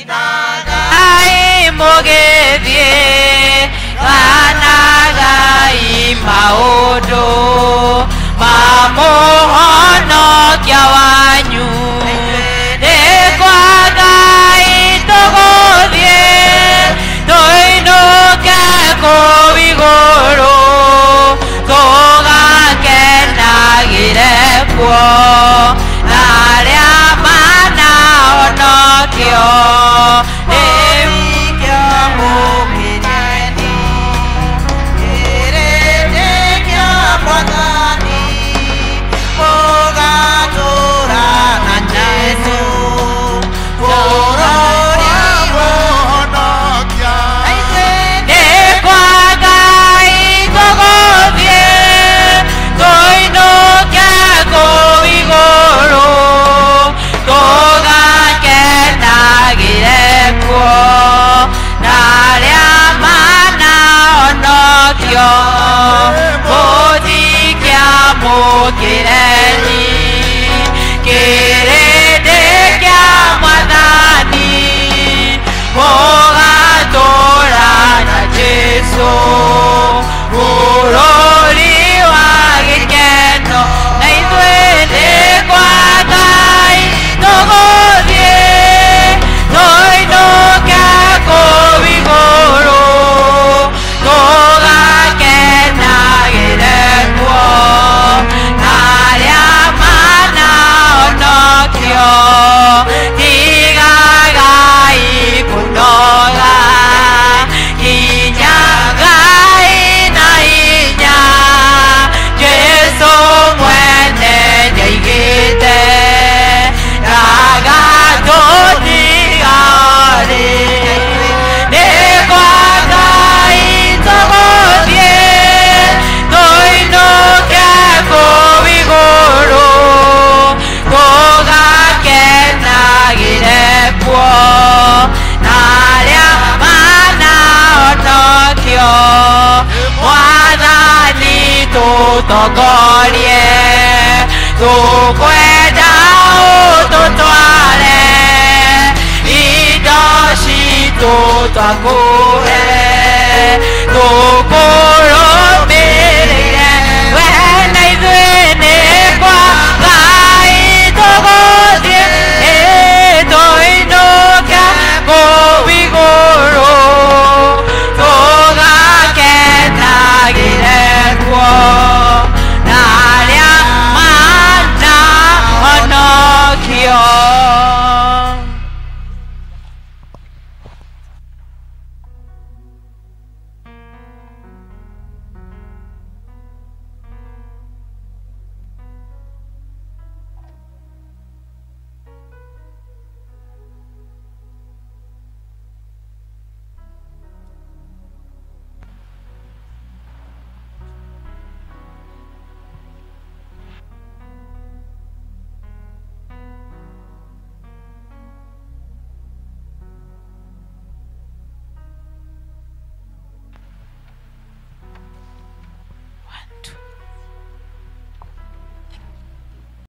Ai mũgĩthiĩ ganagai maũndũ ma mũhonokia wanyu. Nĩ kwa Ngai tũgũthiĩ tũinũke kũu igũrũ tũgakenagĩre kuo na arĩa manahonokio. Tũgakenagĩre kuo na arĩa ũtũtongorie tũkwenda ũtũtware indo citũ twakũhe.